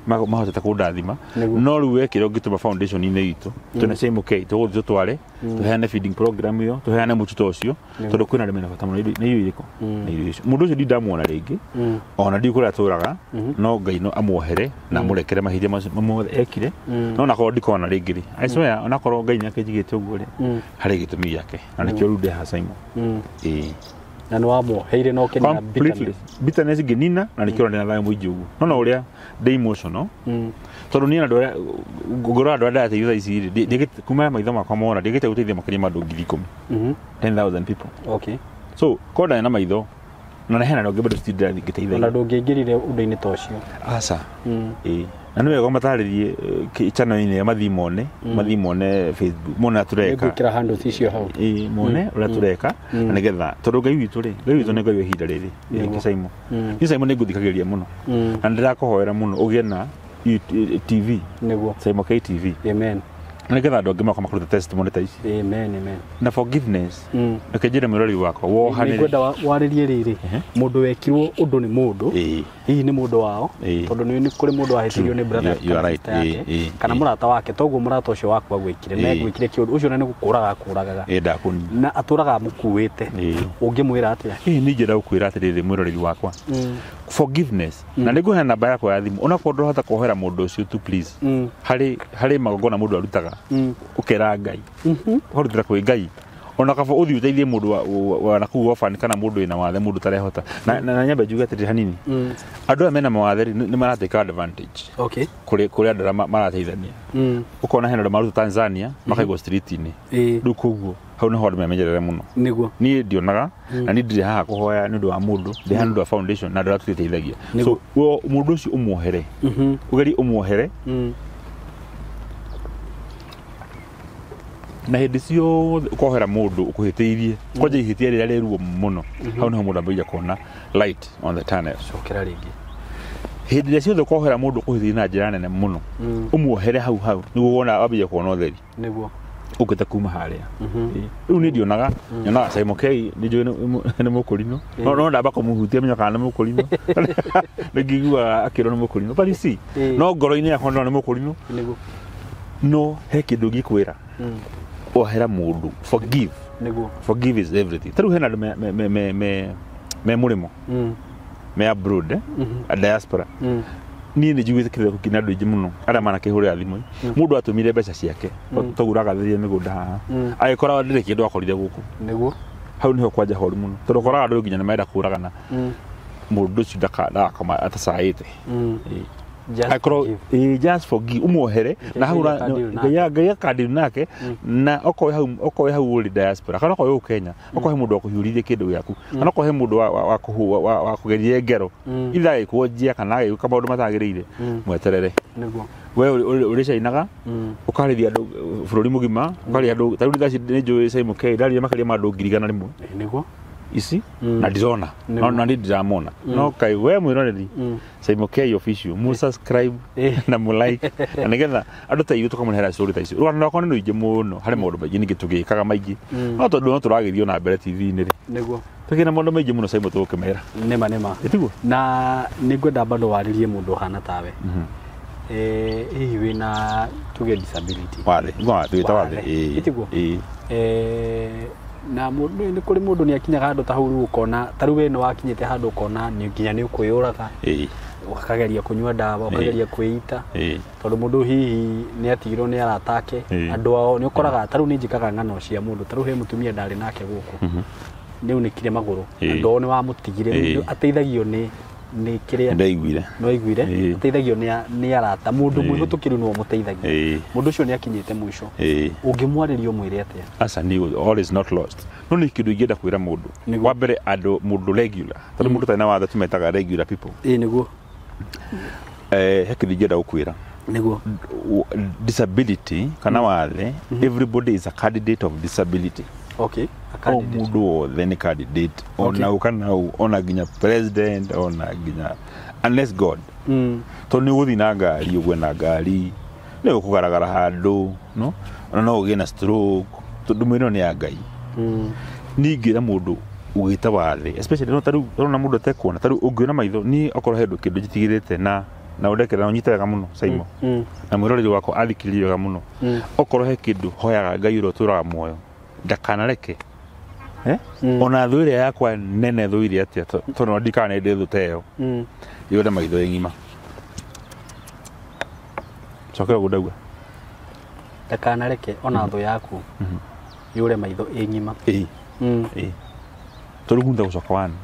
mahotete kũndathima. No rĩu we kĩrĩa ũngĩtũma foundation-inĩ itũ, twĩna Simon K, tũgũthiĩ tũtware, tũheane feeding program ĩyo, tũheane mũtu ta ũcio, tondũ kwĩna arĩa mena bata mũno nĩ irio irĩkũ? Nĩ irio icio. Mũndũ ũcio ndindamuona rĩngĩ, ona ndiũĩ kũrĩa atũraga, no Ngai no amuohere na amũrekere mahĩtia macio mothe ekire. No onakorwo ndikona rĩngĩ rĩ, I swear, onakorwo Ngai nĩ akĩnjigĩte ũguo rĩ, harĩ gĩtũmi gĩake na nĩkĩo rĩu ndĩ haha Simon. Ĩĩ. Na nĩ wamuoheire na ũkĩnina Completely. bitterness. Bitterness ngĩnina na nĩkĩo ndĩna thayũ mũingĩ ũguo. No ũrĩa ndĩ emotional, tondũ niĩ na andũ arĩa ngũrora, andũ arĩa ndĩrateithia thaa ici rĩ, kuma maitho makwa mona ndĩgĩte gũteithia makĩria ma andũ 10,000, 10,000 people. So korwo ndarĩ na maitho na hena andũ angĩ bado still ndĩrathiĩ Ona ngĩteithagia. Ndũngĩingĩrire ũndũ-inĩ ta ũcio. Aca. Ĩĩ. Na nĩ wega ũmatarĩrie channel-inĩ ĩyo, mathiĩ mone Facebook, mone ũrĩa tũreka. Nĩngwĩkĩra handles icio hau. Ĩĩ, mone ũrĩa tũreka, na nĩgetha tondũ Ngai witũ rĩ, Ngai witũ nĩ Ngai wa ihinda rĩrĩ. Nĩguo. Ĩĩ, Simon, niĩ Simon nĩ ngũthikagĩrĩria mũno na ndĩrakũhoera mũno ũgĩe na TV, Simon K TV, Amen. Na nĩgetha andũ angĩ magoka makũruta testimony ta ici. Amen, amen. Na forgiveness, reke njĩre mwĩroreri wakwa wohanĩre. Nĩngwenda warĩrie rĩrĩ, mũndũ wekirwo ũndũ nĩ mũndũ, hihi nĩ mũndũ wao, tondũ nĩ kũrĩ mũndũ wahĩtĩirio nĩ brother You are kana right. sister yake, kana mũrata wake, toguo mũrata ũcio waku agwĩkire, megwĩkire kĩũndũ ũcio na nĩ gũkũraga akũragaga, Ĩ ndakũnina. Na atũraga amũkuĩte, ũngĩmwĩra atĩa? Ĩĩ, nĩ njĩra gũkwĩra atĩrĩrĩ mwĩroreri wakwa, forgiveness, na nĩ ngũheana namba yakwa ya thimũ, onakorwo ndũrahota kuohera mũndũ ũcio tu, please, harĩ magongona mũndũ arutaga, ũkera Ngai, ũkarutĩra kwĩ Ngai, ona kaba ũthiĩ ũteithie mũndũ wa nakũu orphan kana mũndũ wĩna wathe, mũndũ ũtarehota. Na nyambe njuge atĩrĩrĩ hanini, andũ aya mena mawathe rĩ, nĩ maratake advantage kũrĩ andũ arĩa marateithania. Ũkona hena andũ maruta Tanzania makaigwo street-inĩ. Rĩu koguo hau nĩho andũ memenyerere mũno. Niĩ ndionaga na niĩ ndirĩ haha kũhoya nĩ ũndũ wa mũndũ, ndĩ haha nĩ ũndũ wa foundation na andũ arĩa tũteithagia. So mũndũ ũcio ũmuohere, ũgerie ũmuohere, na hĩndĩ ciothe ũkohera mũndũ ũkũhĩtĩirie, kwanja ihĩtia rĩrĩa rĩ ruo mũno, hau nĩho mũndũ ambagia kuona light on the tunnel. Cokera rĩngĩ. Hĩndĩ ĩrĩa ciothe ũkohera mũndũ ũkũhĩtĩirie na njĩra nene mũno, ũmuohere hau hau nĩguo wona wambia kuona ũtheri ũkĩte kuma harĩa. Ĩĩ. Rĩu niĩ ndionaga, nyonaga Simon K, nĩ njũĩ nĩ mũkũrinũ, no ndamba kũmũhutia menya kana nĩ mũkũrinũ, nĩ ngiguaga akĩrwo nĩ mũkũrinũ, but you see, no ngoro-inĩ yakwa ndĩrona nĩ mũkũrinũ. No he kĩndũ ngĩkwĩra, ohera mũndũ, forgive. Forgive is everything. Ta rĩu hena andũ me mũrĩmo, me abroad, a diaspora. Niĩ nĩ njiguĩte kĩrĩro kĩna andũ aingĩ mũno arĩa manakĩhũrĩra thimũ. Mũndũ atũmire mbeca ciake togura agathĩrie mĩgũnda haha, agĩkora ndĩrĩ kĩndũ akorire gũkũ. Nĩguo. Hau nĩho kwanja horu mũno, tondũ ũkoraga andũ nginya nĩ marenda kũragana. Mũndũ ũcio ndakoma atacaĩte. Just akorwo forgive. Ĩ, just forgive, umuohere na hau Ngai akadeal nake. Ngai akadeal nake. Na okorwo hau ũrĩ diaspora kana okorwo wĩ Kenya, okorwo he mũndũ wakũhiũrĩrie kĩndũ gĩaku kana okorwo he mũndũ wa kũgeria ngero, itha agĩkũnjia kana agĩka maũndũ matagĩrĩire, mweterere. Nĩguo. We ũrĩcainaga, ũkarĩria andũ bũrũri mũgima, ũkarĩria andũ. Ta rĩu thaa ici nĩ njũĩ Simon K ndaria makĩria ma andũ 100,000 Nĩguo. Ici na ndirona no na ndiramona no kai we mwĩroreri Simon K Official, mu subscribe na mu like, na nigetha andũ ta ithuĩ tũkamũrehera story ta icio. Rũgano rwakwa nĩ rũingĩ mũno harĩ maũndũ maingĩ ningĩ tũgĩkaga maingĩ, no tondũ no tũragĩthiĩ na mbere TV-inĩ rĩ, Nĩguo. tũkĩna maũndũ maingĩ mũno Simon tũgũkĩmera. Nĩma nĩma. Ĩtiguo. Na nĩ ngwenda bado warĩrie mũndũ ũhana tawe. Hihi wĩna tuge disability. Wathe twĩta wathe. Wathe. Ĩĩ. Ĩtiguo? Ĩĩ. Na mũndũ nĩ kũrĩ mũndũ nĩ akinyaga handũ ta hau rĩu ũkona ta rĩu we nĩ wakinyĩte handũ ũkona nĩ nginya nĩ ũkwĩyũraga, ũkageria kũnyua ndawa, ũkageria kwĩita, tondũ mũndũ hihi nĩ atigirwo nĩ arata ake, andũ ao. Nĩ ũkoraga ta rĩu nĩ njĩkaga ng'ano cia mũndũ, ta rĩu he mũtumia ndarĩ nake gũkũ, nĩ unĩkire magũrũ, andũ ao nĩ wamũtigire. Rĩu ateithagio nĩ kĩrĩa Ndaiguire. Nĩ waiguire? Ateithagio nĩ arata, mũndũ mwĩhũtũkĩru nĩwe ũmũteithagia. Mũndũ ũcio nĩ akinyĩte mũico. Ũngĩmwarĩria ũmwĩre atĩa? Aca, ni all is not lost. No nĩ kĩndũ ingĩenda kwĩra mũndũ. Nĩguo. Wa mbere andũ mũndũ regular, tondũ mũndũ ũtarĩ na wathe tũmetaga regular people. Ĩĩ, nĩguo. He kĩndũ ingĩenda gũkwĩra. Nĩguo. Disability kana wathe, everybody is a candidate of disability. A O candidate. mũndũ wothe nĩ candidate, ona ũ kana ũ, ona nginya president, ona nginya unless God, tondũ nĩ ũgũthiĩ na ngari ũgwe na ngari nĩ ũkũgaragara handũ, no ona no ũgĩe na stroke, tondũ mwĩrĩ ĩno nĩ ya Ngai. Ningĩra mũndũ ũgĩta wathe, especially no tarĩu ũrona mũndũ atekuona, tarĩu ũngĩona maitho, niĩ okorwo he kĩndũ njitigĩrĩte na ũndekera na ũnyite wega mũno Simon, na mwĩroreri wakwa athikĩrĩrie wega mũno, okorwo he kĩndũ hoyaga Ngai ũrĩa ũtũraga muoyo ndakanareke, eh? Ona thũ ĩrĩa yakwa nene thũ ĩrĩa atĩa, tondũ ndikana nĩ ndĩ thũ ta ĩyo, yũre maitho ĩ ng'ima. Cokera ũguo ndauga. Ndakanareke ona thũ yaku yũre maitho ĩ ng'ima. Ĩĩ. Ĩĩ, tondũ ngunda gũcoka one,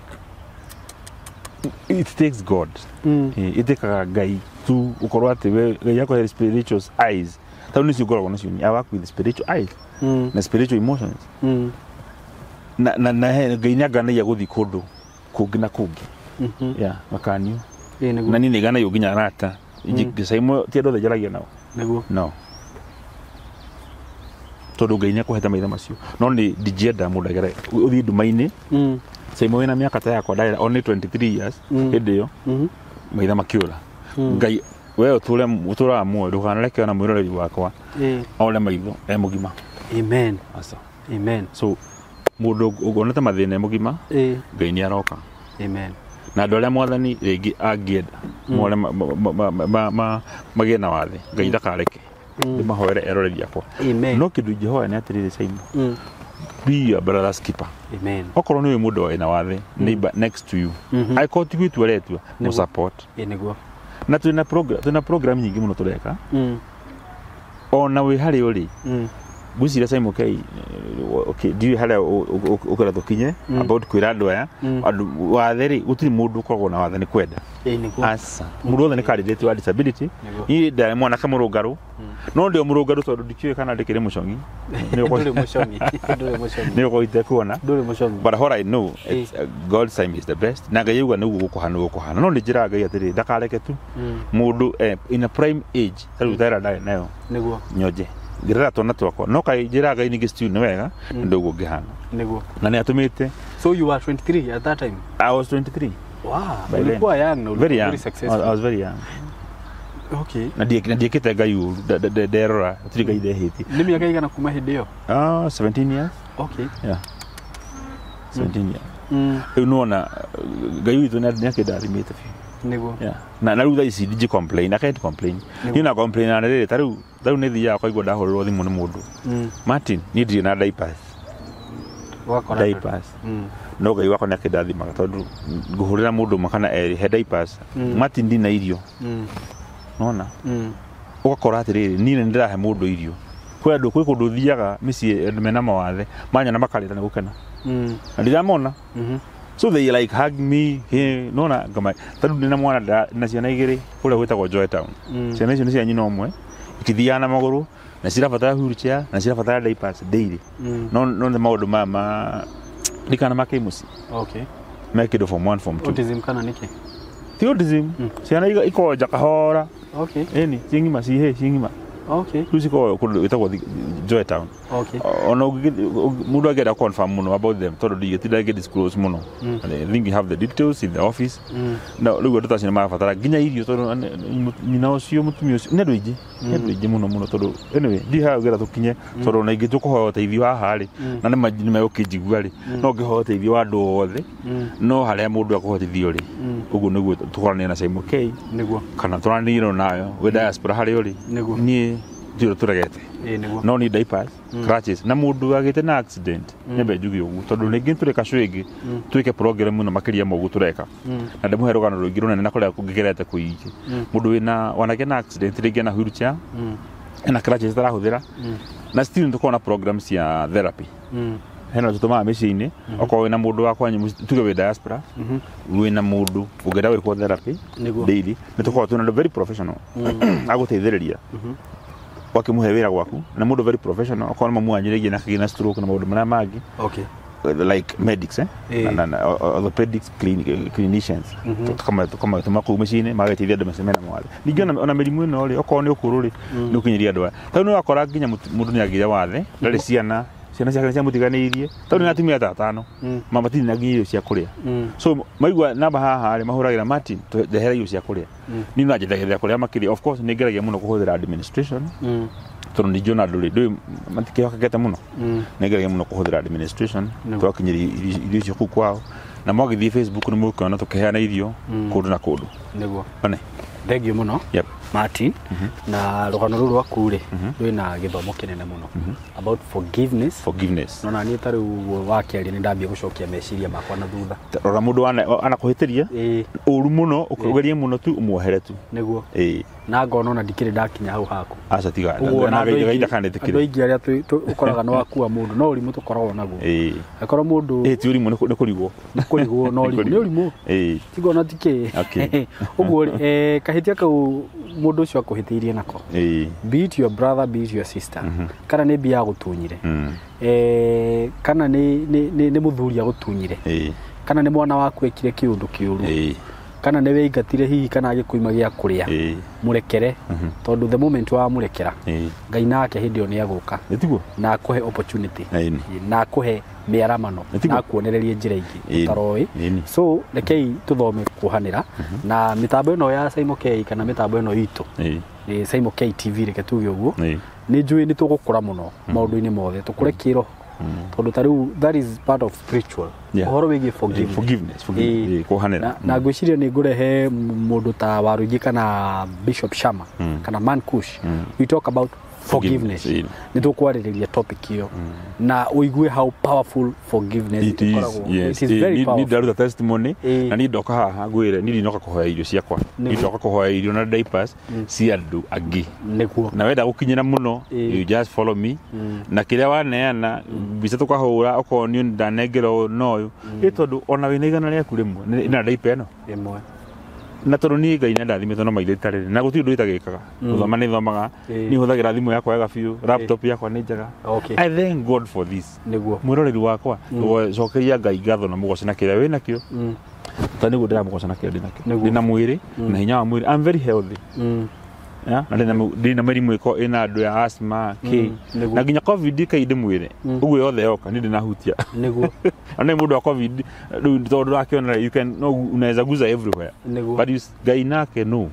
it takes God. Ĩĩ, ĩtĩkaga Ngai tu ũkorwo atĩ we Ngai akũhe spiritual eyes, tondũ nĩcio ngoragwo nacio. I work with spiritual eyes na spiritual emotions. Na Ngai nĩ anganagia gũthiĩ kũndũ kũngĩ na kũngĩ. Yeah, makanio. Ĩĩ, nĩguo. Na niĩ nĩ nganagia nginya arata. Simon, ti andũ othe njaragia nao. Nĩguo. No tondũ Ngai nĩ akũhete maitho macio, no nĩ ndingĩenda mũndũ agere ũthiĩ nduma-inĩ. Simon, wĩna mĩaka ta yakwa ndarĩ only 23 years hĩndĩ ĩyo, maitho makĩũra. Ngai we ũtũre ũtũraga muoyo ndũkanareke ona mwĩroreri wakwa ore maitho e mũgima. Amen. Aca. Amen. So mũndũ ũgonete mathĩna e mũgima, Ngai nĩ aroka. Amen. Na andũ arĩa Mwathani rĩngĩ angĩenda more magĩe na wathe, Ngai ndakareke, ndĩmahoere eroreri akwa. Amen. No kĩndũ ingĩhoya nĩ atĩrĩrĩ Simon, be your brother's keeper. Amen. Okorwo nĩ ũyũ mũndũ wĩna wathe, neighbor next to you, angĩkorwo ti gwĩtua aretua, mũ support. Ĩĩ, nĩguo. Na twĩna program nyingĩ mũno tũreka. Ona wĩ harĩa ũrĩ, ngwĩciria Simon K, okay, ndiũĩ harĩa ũkwenda tũkinye about kwĩra andũ aya andũ wathe rĩ, gũtirĩ mũndũ ũkoragwo na wathe nĩ kwenda. Ĩĩ, nĩguo. Aca, mũndũ wothe nĩ candidate wa disability. Nĩguo. Niĩ ndarĩ mwanake mũrũngarũ, no ndĩ o mũrũngarũ tondũ ndikĩũĩ kana ndĩkĩrĩ mũcong'i. Ndũrĩ mũcong'i, ndũrĩ mũcong'i. Nĩ ũkorwo itekuona. Ndũrĩ mũcong'i. But what I know, it's, God's time is the best, na Ngai auga nĩguo gũkũhana gũkũhana, no nĩ njĩraga Ngai atĩrĩrĩ, ndakareke tu mũndũ in a prime age ta rĩu tera ndarĩ nayo, Nĩguo. nyonje ngĩrera twana twakwa, no kaĩ njĩraga Ngai ningĩ still nĩ wega nĩ ũguo ngĩhana. Nĩguo. Na nĩ atũmĩte. So you were 23 at that time? I was 23. Wow. By then. Ulikuwa young na ulikuwa Very young. very successful. I was very young. Na ndiĩkĩte Ngai ũru, nderora gũtirĩ Ngai ndehĩtie. Nĩ mĩaka igana kuma hĩndĩ ĩyo? Ah, 17 years. Yeah, 17 years. Rĩu nĩwona Ngai witũ nĩ akĩndathimĩte biũ. Nĩguo. Yeah. Na rĩu thaa ici ndingĩ complain, I can't complain. Niĩ na complain na rĩrĩ, ta rĩu nĩ thiaga kwaigua ndahũrĩrwo thimũ nĩ mũndũ, "Martin, niĩ ndirĩ na diapers." Diapers. No Ngai wakwa nĩ akĩndathimaga tondũ ngũhũrĩra mũndũ ũmwe kana erĩ he diapers. Martin ndina irio. Nona? Ũgakora atĩrĩrĩ, niĩ nĩ ndĩrahe mũndũ irio. Kwĩ andũ, kwĩ kũndũ thiaga mĩciĩ andũ mena mawathe, manyona makarĩra nĩ gũkena. Na ndiramona. So they like hug me here, nona ngama tondũ ndĩna mwana na ciana igĩrĩ kũrĩa gwĩtagwo Joy Town. Ciana icio nĩ cia nyina ũmwe, itithiaga na magũrũ, na cirabatara wheelchair, na cirabatara diapers daily. No no nĩ maũndũ maya ma ndikana ma kĩmũciĩ. Okay. Me kĩndũ form 1 form 2. Autism kana nĩkĩ? Ti autism. Ciana ikonja kahora. Okay. Ĩni, ciĩ ng'ima, ciĩ ciĩ ng'ima. Okay. Rĩu cikoragwo kũndũ gwĩtagwo Joy Town. Okay. Ona mũndũ angĩenda confirm mũno about them tondũ ndingĩtinda ngĩ disclose mũno. I think you have the details in the office. Na rĩu andũ ta acio nĩ marabatara nginya irio tondũ nyina ũcio mũtumia ũcio nĩ andũ aingĩ. Nĩ andũ aingĩ mũno mũno tondũ anyway ndiũĩ harĩa ũngĩenda tũkinye tondũ ona ingĩ tũkũhoya ũteithio haha rĩ na nĩ megũkĩnjigua rĩ no ngĩhoya ũteithio wa andũ othe no harĩa mũndũ akũhotithio rĩ ũguo nĩguo tũkoranĩre na Simon K Nĩguo. kana tũranĩire nayo wĩ diaspora harĩa ũrĩ. Nĩguo. Niĩ ndirĩ tũregete. Nĩguo. No ni diapers, crutches na mũndũ agĩte na accident nyambe njuge ũguo tondũ rĩngĩ tũreka show ĩngĩ twĩke program mũno makĩria ma ũguo tũreka na ndĩmũhe rũgano rũingĩ rũnene na kũrĩa kũngĩgerete kũingĩ. Mũndũ wĩna wanagĩa na accident rĩngĩ ena wheelchair ena crutches atarahũthĩra na still nĩtũkoragwo na program cia therapy. Hena tũtũmaga mĩciĩ-inĩ okorwo wĩna mũndũ wa kwanyu tuge wĩ diaspora wĩna mũndũ ũngĩenda gwĩkwo therapy daily nĩtũkoragwo twĩna andũ very professional agũteithĩrĩria wakĩmũhe wĩra gwaku na mũndũ very professional okorwo nĩ mamu wanyu rĩngĩ na kĩgĩa na stroke na maũndũ marĩa mangĩ. Okay. Like medics na orthopedics clinicians tũkamatũma kũu mĩciĩ-inĩ magateithia andũ mena mawathe. Ningĩ ona mĩrimũ ĩno rĩ okorwo nĩ ũkũrũ rĩ nĩ ũkinyiria andũ aya tondũ nĩ wakora nginya mũndũ nĩ agĩire wathe ndarĩ ciana ciana ciake ciamũtiganĩirie tondũ nĩ atumia ta atano matirĩ na nginya irio cia kũrĩa. So maigua namba haha rĩ mahũragĩra Martin ndehera irio cia kũrĩa. Niĩ no njendagia kũrĩa makĩria of course nĩ ngeragia mũno kũhũthĩra administration tondũ ningĩ ona andũ rĩ ndũĩ matikĩhokekete mũno. Nĩ ngeragia mũno kũhũthĩra administration twakinyĩria irio icio kũu kwao na mwagĩthiĩ Facebook nĩ mũkuona tũkĩheana irio kũndũ na kũndũ. Nĩguo. One. Thank you mũno. Yep. Martin. Na rũgano rũrũ rwaku rĩ rwĩna gĩthomo kĩnene mũno about forgiveness. Forgiveness. No na niĩ ta rĩu ũguo wakĩaria nĩ ndambia gũcokia meciria makwa na thutha. Rora mũndũ anakũhĩtĩria ũru mũno ũgerie mũno tu ũmuohere tu. Nĩguo. Na ngona ona ndikĩrĩ ndakinya hau haku. Aca tiga. Ũguo Na na Ngai ndakanetĩkĩre. andũ aingĩ arĩa ũkoraga nĩ wakua mũndũ no ũrimũ tũkoragwo naguo. Akorwo mũndũ Ti ũrimũ nĩ kũrigwo. Nĩ kũrigwo no ũrimũ. Nĩ ũrimũ. Tigona tikĩ. Ũguo kahĩtia kau mũndũ ũcio akũhĩtĩirie nako. Be it your brother, be it your sister. Kana nĩ mbia agũtunyire. Kana nĩ mũthuri agũtunyire. Kana nĩ mwana waku ekire kĩũndũ kĩũru. Kana nĩ wĩingatire hihi kana agĩkũima gĩa kũrĩa. Mũrekere tondũ the moment wa mũrekera Ngai nake hĩndĩ ĩyo nĩ agũka. Nĩtiguo? Na akũhe opportunity. Na akũhe mĩaramano na akuonererie njĩra ingĩ ũtaroĩ. So rekei tũthome kuohanĩra na mĩtambo ĩno ya Simon K kana mĩtambo ĩno itũ nĩ Simon K TV reke tuge ũguo. Nĩ njũĩ nĩ tũgũkũra mũno maũndũ-inĩ mothe tũkũre kĩroho tondũ ta rĩu that is part of spiritual ũhoro wĩgiĩ forgiveness kuohanĩra. Na ngwĩciria nĩ ngũrehe mũndũ ta Waruingi kana Bishop Shama kana Man Kush. We talk about forgiveness. Nĩ tũkwarĩrĩria topic ĩyo na ũigue how powerful forgiveness it is. Yes. It is very powerful. Ni ndaruta testimony na ni ndoka haha ngwĩre ni ndinoka kũhoya irio ciakwa. Ni ndoka kũhoya irio na diapers cia andũ angĩ. Nĩguo. Na wenda gũkinyĩra mũno you just follow me na kĩrĩa waneana mbica tũkahũra okorwo niĩ ndanengera ũyũ na ũyũ ĩ tondũ ona wĩna igana rĩaku rĩmwe na diaper ĩno ĩmwe na tondũ niĩ Ngai nĩandathimĩte no maitho itarĩ na gũtirĩ ũndũ itagĩkaga. Gũthoma nĩ thomaga, niĩ hũthagĩra thimũ yakwa wega biũ, laptop yakwa nĩ njega. I thank God for this. Nĩguo. Mwĩroreri wakwa cokeria Ngai ngatho na mũgoce na kĩrĩa wĩ nakĩo. Ta nĩguo ndĩramũgoca na kĩrĩa ndĩ nakĩo. Ndĩna mwĩrĩ na hinya wa mwĩrĩ. I'm very healthy. Na ndĩna mĩrimũ ĩko ĩna andũ ya asthma K na nginya COVID kai ndĩmwĩre ũguo yothe yoka niĩ ndĩnahutia. Nĩguo. Na nĩ mũndũ wa COVID rĩu tondũ ndũrakĩona you can no unaweza guza everywhere. Nĩguo. But Ngai nake no.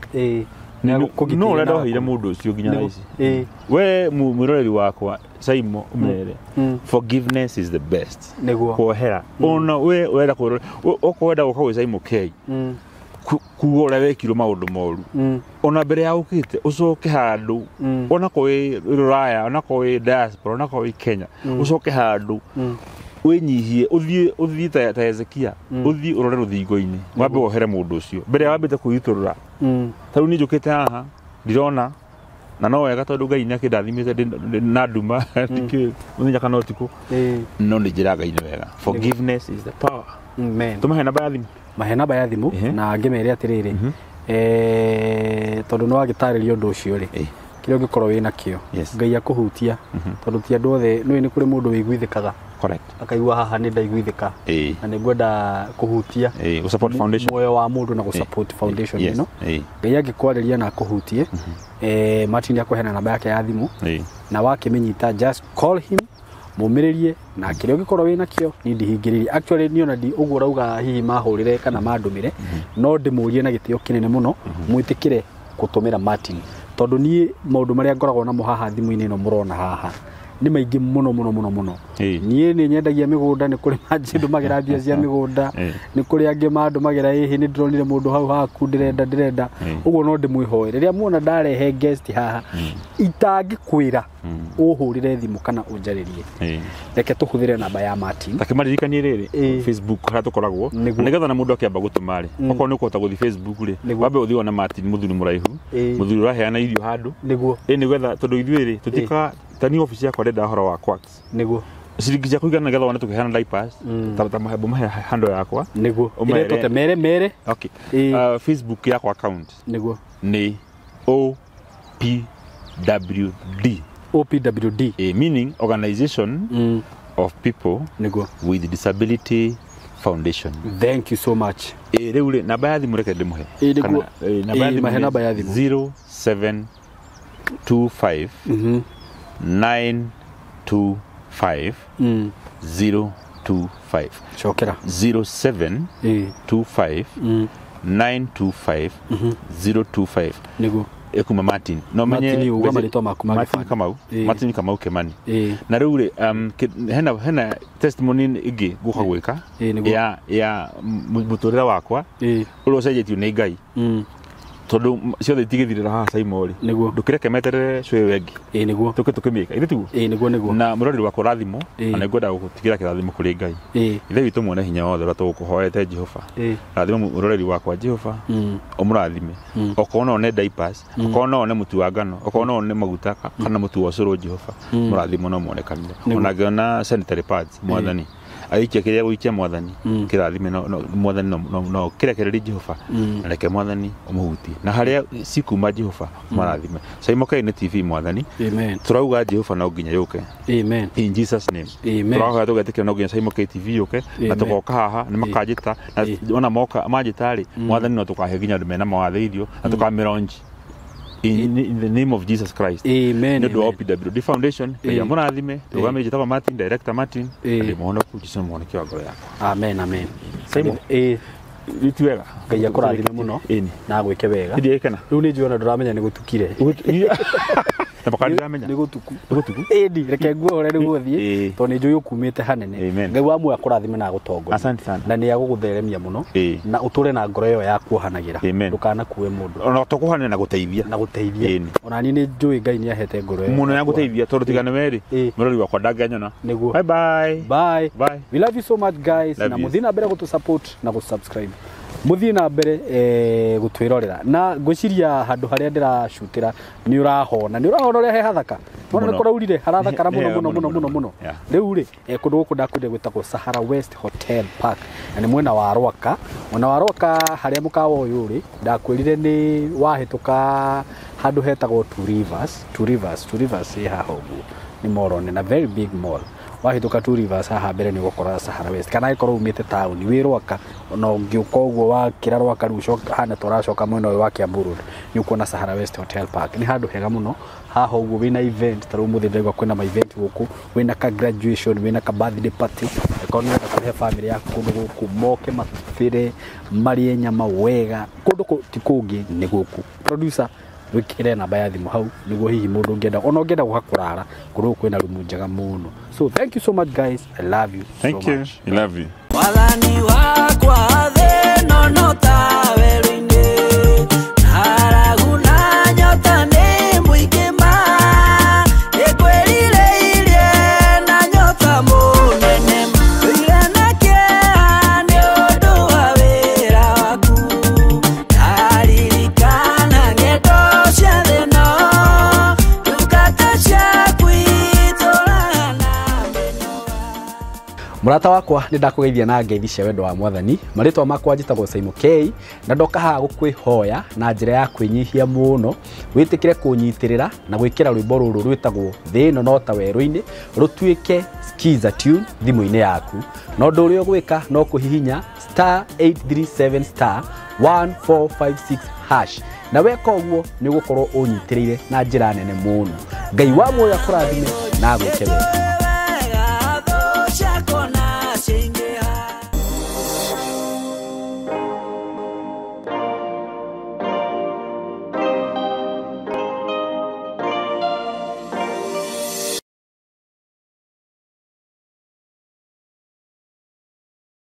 No ũrĩa ndoheire mũndũ ũcio nginya thaa ici. We mwĩroreri wakwa Simon ũmere forgiveness is the best. Nĩguo. Kuohera. Ona we wenda kwĩrora okorwo wenda gũka gwĩ Simon K kuga ũrĩa wekirwo maũndũ moru ona mbere ya ũkĩte ũcoke handũ ona ko wĩ rũraya ona ko wĩ diaspora ona ko wĩ Kenya ũcoke handũ Wĩnyihie ũthiĩ ta Hezekia, ũthiĩ ũrore rũthingo-inĩ, wambe wohere mũndũ ũcio mbere ya wambĩte kwĩitũrũra. Ta rĩu niĩ njũkĩte haha ndirona, na no wega tondũ Ngai nĩ akĩndathimĩte na nduma ndikĩũĩ mũthenya kana ũtukũ, no nĩ njĩra Ngai nĩ wega. Forgiveness is the power. Amen. Tũmahe namba ya thimũ. Mahe namba ya thimũ na ngĩmere atĩrĩrĩ, tondũ nĩ wagĩtarĩria ũndũ ũcio rĩ, kĩrĩa ũngĩkorwo wĩ nakĩo Ngai akũhutia, tondũ ti andũ othe nĩ kũrĩ mũndũ wĩiguithĩkaga. Correct. Akaigua haha nĩ ndaiguithĩka na nĩ ngwenda kũhutia support foundation, muoyo wa mũndũ na gũ-support foundation ĩno. Ngai angĩkwarĩria na akũhutie, Martin akũheana namba yake ya thimũ na wakĩmĩnyita, just call him, mũmĩrĩrie na kĩrĩa ũngĩkorwo wĩ nakĩo niĩ ndihingĩrĩrie. Actually niĩ ona ndi ũguo ũrauga hihi mahũrĩre kana mandũmĩre, no ndĩmũrie na gĩtĩo kĩnene mũno mwĩtĩkĩre gũtũmĩra Martin, tondũ niĩ maũndũ marĩa ngoragwo namo haha thimũ-inĩ ĩno mũrona haha nĩ maingĩ mũno mũno mũno mũno. Niĩ nĩ nyendagia mĩgũnda, nĩ kũrĩ manjĩndũmagĩra mbia cia mĩgũnda, nĩ kũrĩ angĩ mandũmagĩra ĩhĩ nĩ ndĩronire mũndũ hau haku ndĩrenda ũguo no ndĩmwĩhoe. Rĩrĩa muona ndarehe guest haha itangĩkwĩra ũhũrĩre thimũ kana ũnjarĩrie, reke tũhũthĩre namba ya Martin. Takĩmaririkanie rĩrĩ Facebook harĩa tũkoragwo, nĩgetha na mũndũ akĩamba gũtũma rĩ, okorwo nĩ ũkũhota gũthiĩ Facebook rĩ, wambe ũthiĩ wone Martin mũthuri mũraihu, mũthuri ũraheana irio handũ nĩguo, nĩgetha tondũ ithuĩ rĩ tũtikaga ta ni office yakwa ndenda horo wa quacks nĩguo ciringi cia kũigana nĩgetha wone tũkĩheana diapers ta mahembo mahe handũ yakwa nĩguo ĩretwo mere mere. Okay. Facebook yakwa account nĩguo nĩ OPWD. OPWD, meaning Organization of People nĩguo with Disability Foundation. Thank you so much. Rĩu rĩ namba ya thimũ reke ndĩmũhe. Nĩguo namba ya thimũ 0725 925 025. Chokera 0725 925 025. Nĩguo ekuma Martin. No menye uga marĩtwa maku ma Martin Kamau. Martin Kamau Kimani. Na rĩu rĩ hena testimony ĩngĩ ngũka gwĩka ya mũtũrĩre wakwa ũrĩa ũcenjetio nĩ Ngai, tondũ ciothe itigĩthirĩra haha Saimo rĩ, ndũkĩreke meterere cũĩ wengi nĩguo tũke tũkĩmĩka ithe tiguo nĩguo nĩguo. Na mũrori wakwa ũrathimwo, na nĩngwenda gũgũtigĩra kĩrathimo kũrĩ Ngai. Ithe witũ mwene hinya wothe ũrĩa tũgũkũhoete Jehova, rathima mũroreri wakwa Jehova, ũmũrathime, okorwo no one diapers, okorwo no one mũtu wa ngano, okorwo no one maguta kana mũtu wa ũcũrũ, Jehova mũrathimo no muonekanire. Ona angĩona sanitary pads, Mwathani aikia kĩrĩa gũikia, Mwathani kĩrathime no Mwathani no kĩrekererie Jehova, na reke Mwathani ũmũhutie na harĩa cikuma Jehova marathime. Saimo K nĩ TV Mwathani. Amen. Tũrauga Jehova no nginya yũke. Amen. In Jesus name. Amen. Tũrahoya tũgetĩkĩra no nginya Saimo K TV yũke, na tũgoka haha nĩ makanjĩta, na ona moka manjĩta rĩ, Mwathani no tũkahe nginya andũ mena mawathe irio na tũkamĩronji. In the name of Jesus Christ. Amen. Nĩ ũndũ wa OPWD Foundation, Ngai amũrathime. Tũgamĩrĩrie njĩtagwo Martin, Director Martin, na ndĩ mũhonoku, Jesũ nĩ mũhonokia wa ngoro yakwa. Amen, amen. Simon. Ti wega. Ngai akũrathime mũno na agwĩke wega. Ndirikana. Rĩu nĩ njũĩ ona ndũramenya nĩ gũtukire. Na baka ndiramenya. Nĩ gũtuku. Nĩ gũtuku? Ĩni, reke nguohore nĩguo ũthiĩ, tondũ nĩ njũĩ ũkumĩte hanene. Ngai wa muoyo akũrathime na agũtongorie. Asante sana. Na nĩ agũgũtheremia mũno na ũtũre na ngoro ĩyo ya kuohanagĩra. Ndũkanakue mũndũ. Ona tũkũhanĩra na gũteithia. Na gũteithia. Ona niĩ nĩ njũĩ Ngai nĩ ahete ngoro ĩyo. Mũno ya gũteithia tondũ tiga nĩ we rĩ, mũrori wakwa ndangĩanyona. Nĩguo. Bye bye. Bye. Bye. We love you so much guys. Love na you. Mũthiĩ na mbere gũtũ support na gũ subscribe. Mũthiĩ na mbere gũtwĩrorera na ngwĩciria handũ harĩa ndĩracutĩra nĩ ũrahona ũrĩa he hathaka. Nĩ Mũno. kũraurire harathakara mũno Nĩ mũno mũno, mũno mũno mũno. mũno. Rĩu rĩ kũndũ gũkũ ndakwĩrire gwĩtagwo Sahara West Hotel Park, na nĩ mwena wa Rwaka. Mwena wa Rwaka harĩa mũkawa ũyũ rĩ, ndakwĩrire nĩ wahĩtũka handũ hetagwo Two Rivers, Two Rivers, Two Rivers ĩ haha ũguo, nĩ mall nene, na very big mall. Wahĩtũka Two Rivers haha mbere nĩ ũgũkora Sahara West, kana angĩkorwo umĩte taũni wĩ Rwaka, ona ũngĩũka ũguo wakĩra Rwaka rĩu ũcoke hana ta ũracoka mwena ũyũ wa Kiambu Road, nĩ ũkuona Sahara West Hotel Park. Nĩ handũ hega mũno haha ũguo wĩna event, ta rĩu ũmũthĩ ndĩraigua kwĩna ma event gũkũ, wĩna ka graduation, wĩna ka birthday party, angĩkorwo nĩ ũrenda kũhe family yaku kũndũ gũkũ moke matĩre marĩe nyama wega, kũndũ ti kũngĩ nĩ gũkũ. Producer wĩkĩre namba ya thimũ hau nĩguo hihi mũndũ ũngĩenda ona ũngĩenda gũka kũrara kũndũ gũkũ kwĩna rumu njega mũno. So thank you so much guys, I love you so Thank you. much. I love you. Wathani wakwa thĩ ĩno no ta werũ-inĩ, ng'aragu na nyota nĩ mũingĩ ma, nĩngwĩrirĩirie na nyota mũnene ma. Mũrata wakwa, nĩ ndakũgeithia na ngeithi cia wendo wa Mwathani. Marĩtwa makwa njĩtagwo Saimo K, na ndoka haha gũkwĩhoya na njĩra ya kwĩnyihia mũno wĩtĩkĩre kũnyitĩrĩra na gwĩkĩra rwĩmbo rũrũ rwĩtagwo Thĩ ĩno no ta werũ-inĩ rũtuĩke skiza tune thimũ-inĩ yaku. Na ũndũ ũrĩa ũgwĩka no kũhihinya *837 *1456 hash, na weka ũguo nĩ ũgũkorwo ũnyitĩrĩire na njĩra nene mũno. Ngai wa muoyo akũrathime na agwĩke wega. Wega thũ ciakwa na ciingĩ.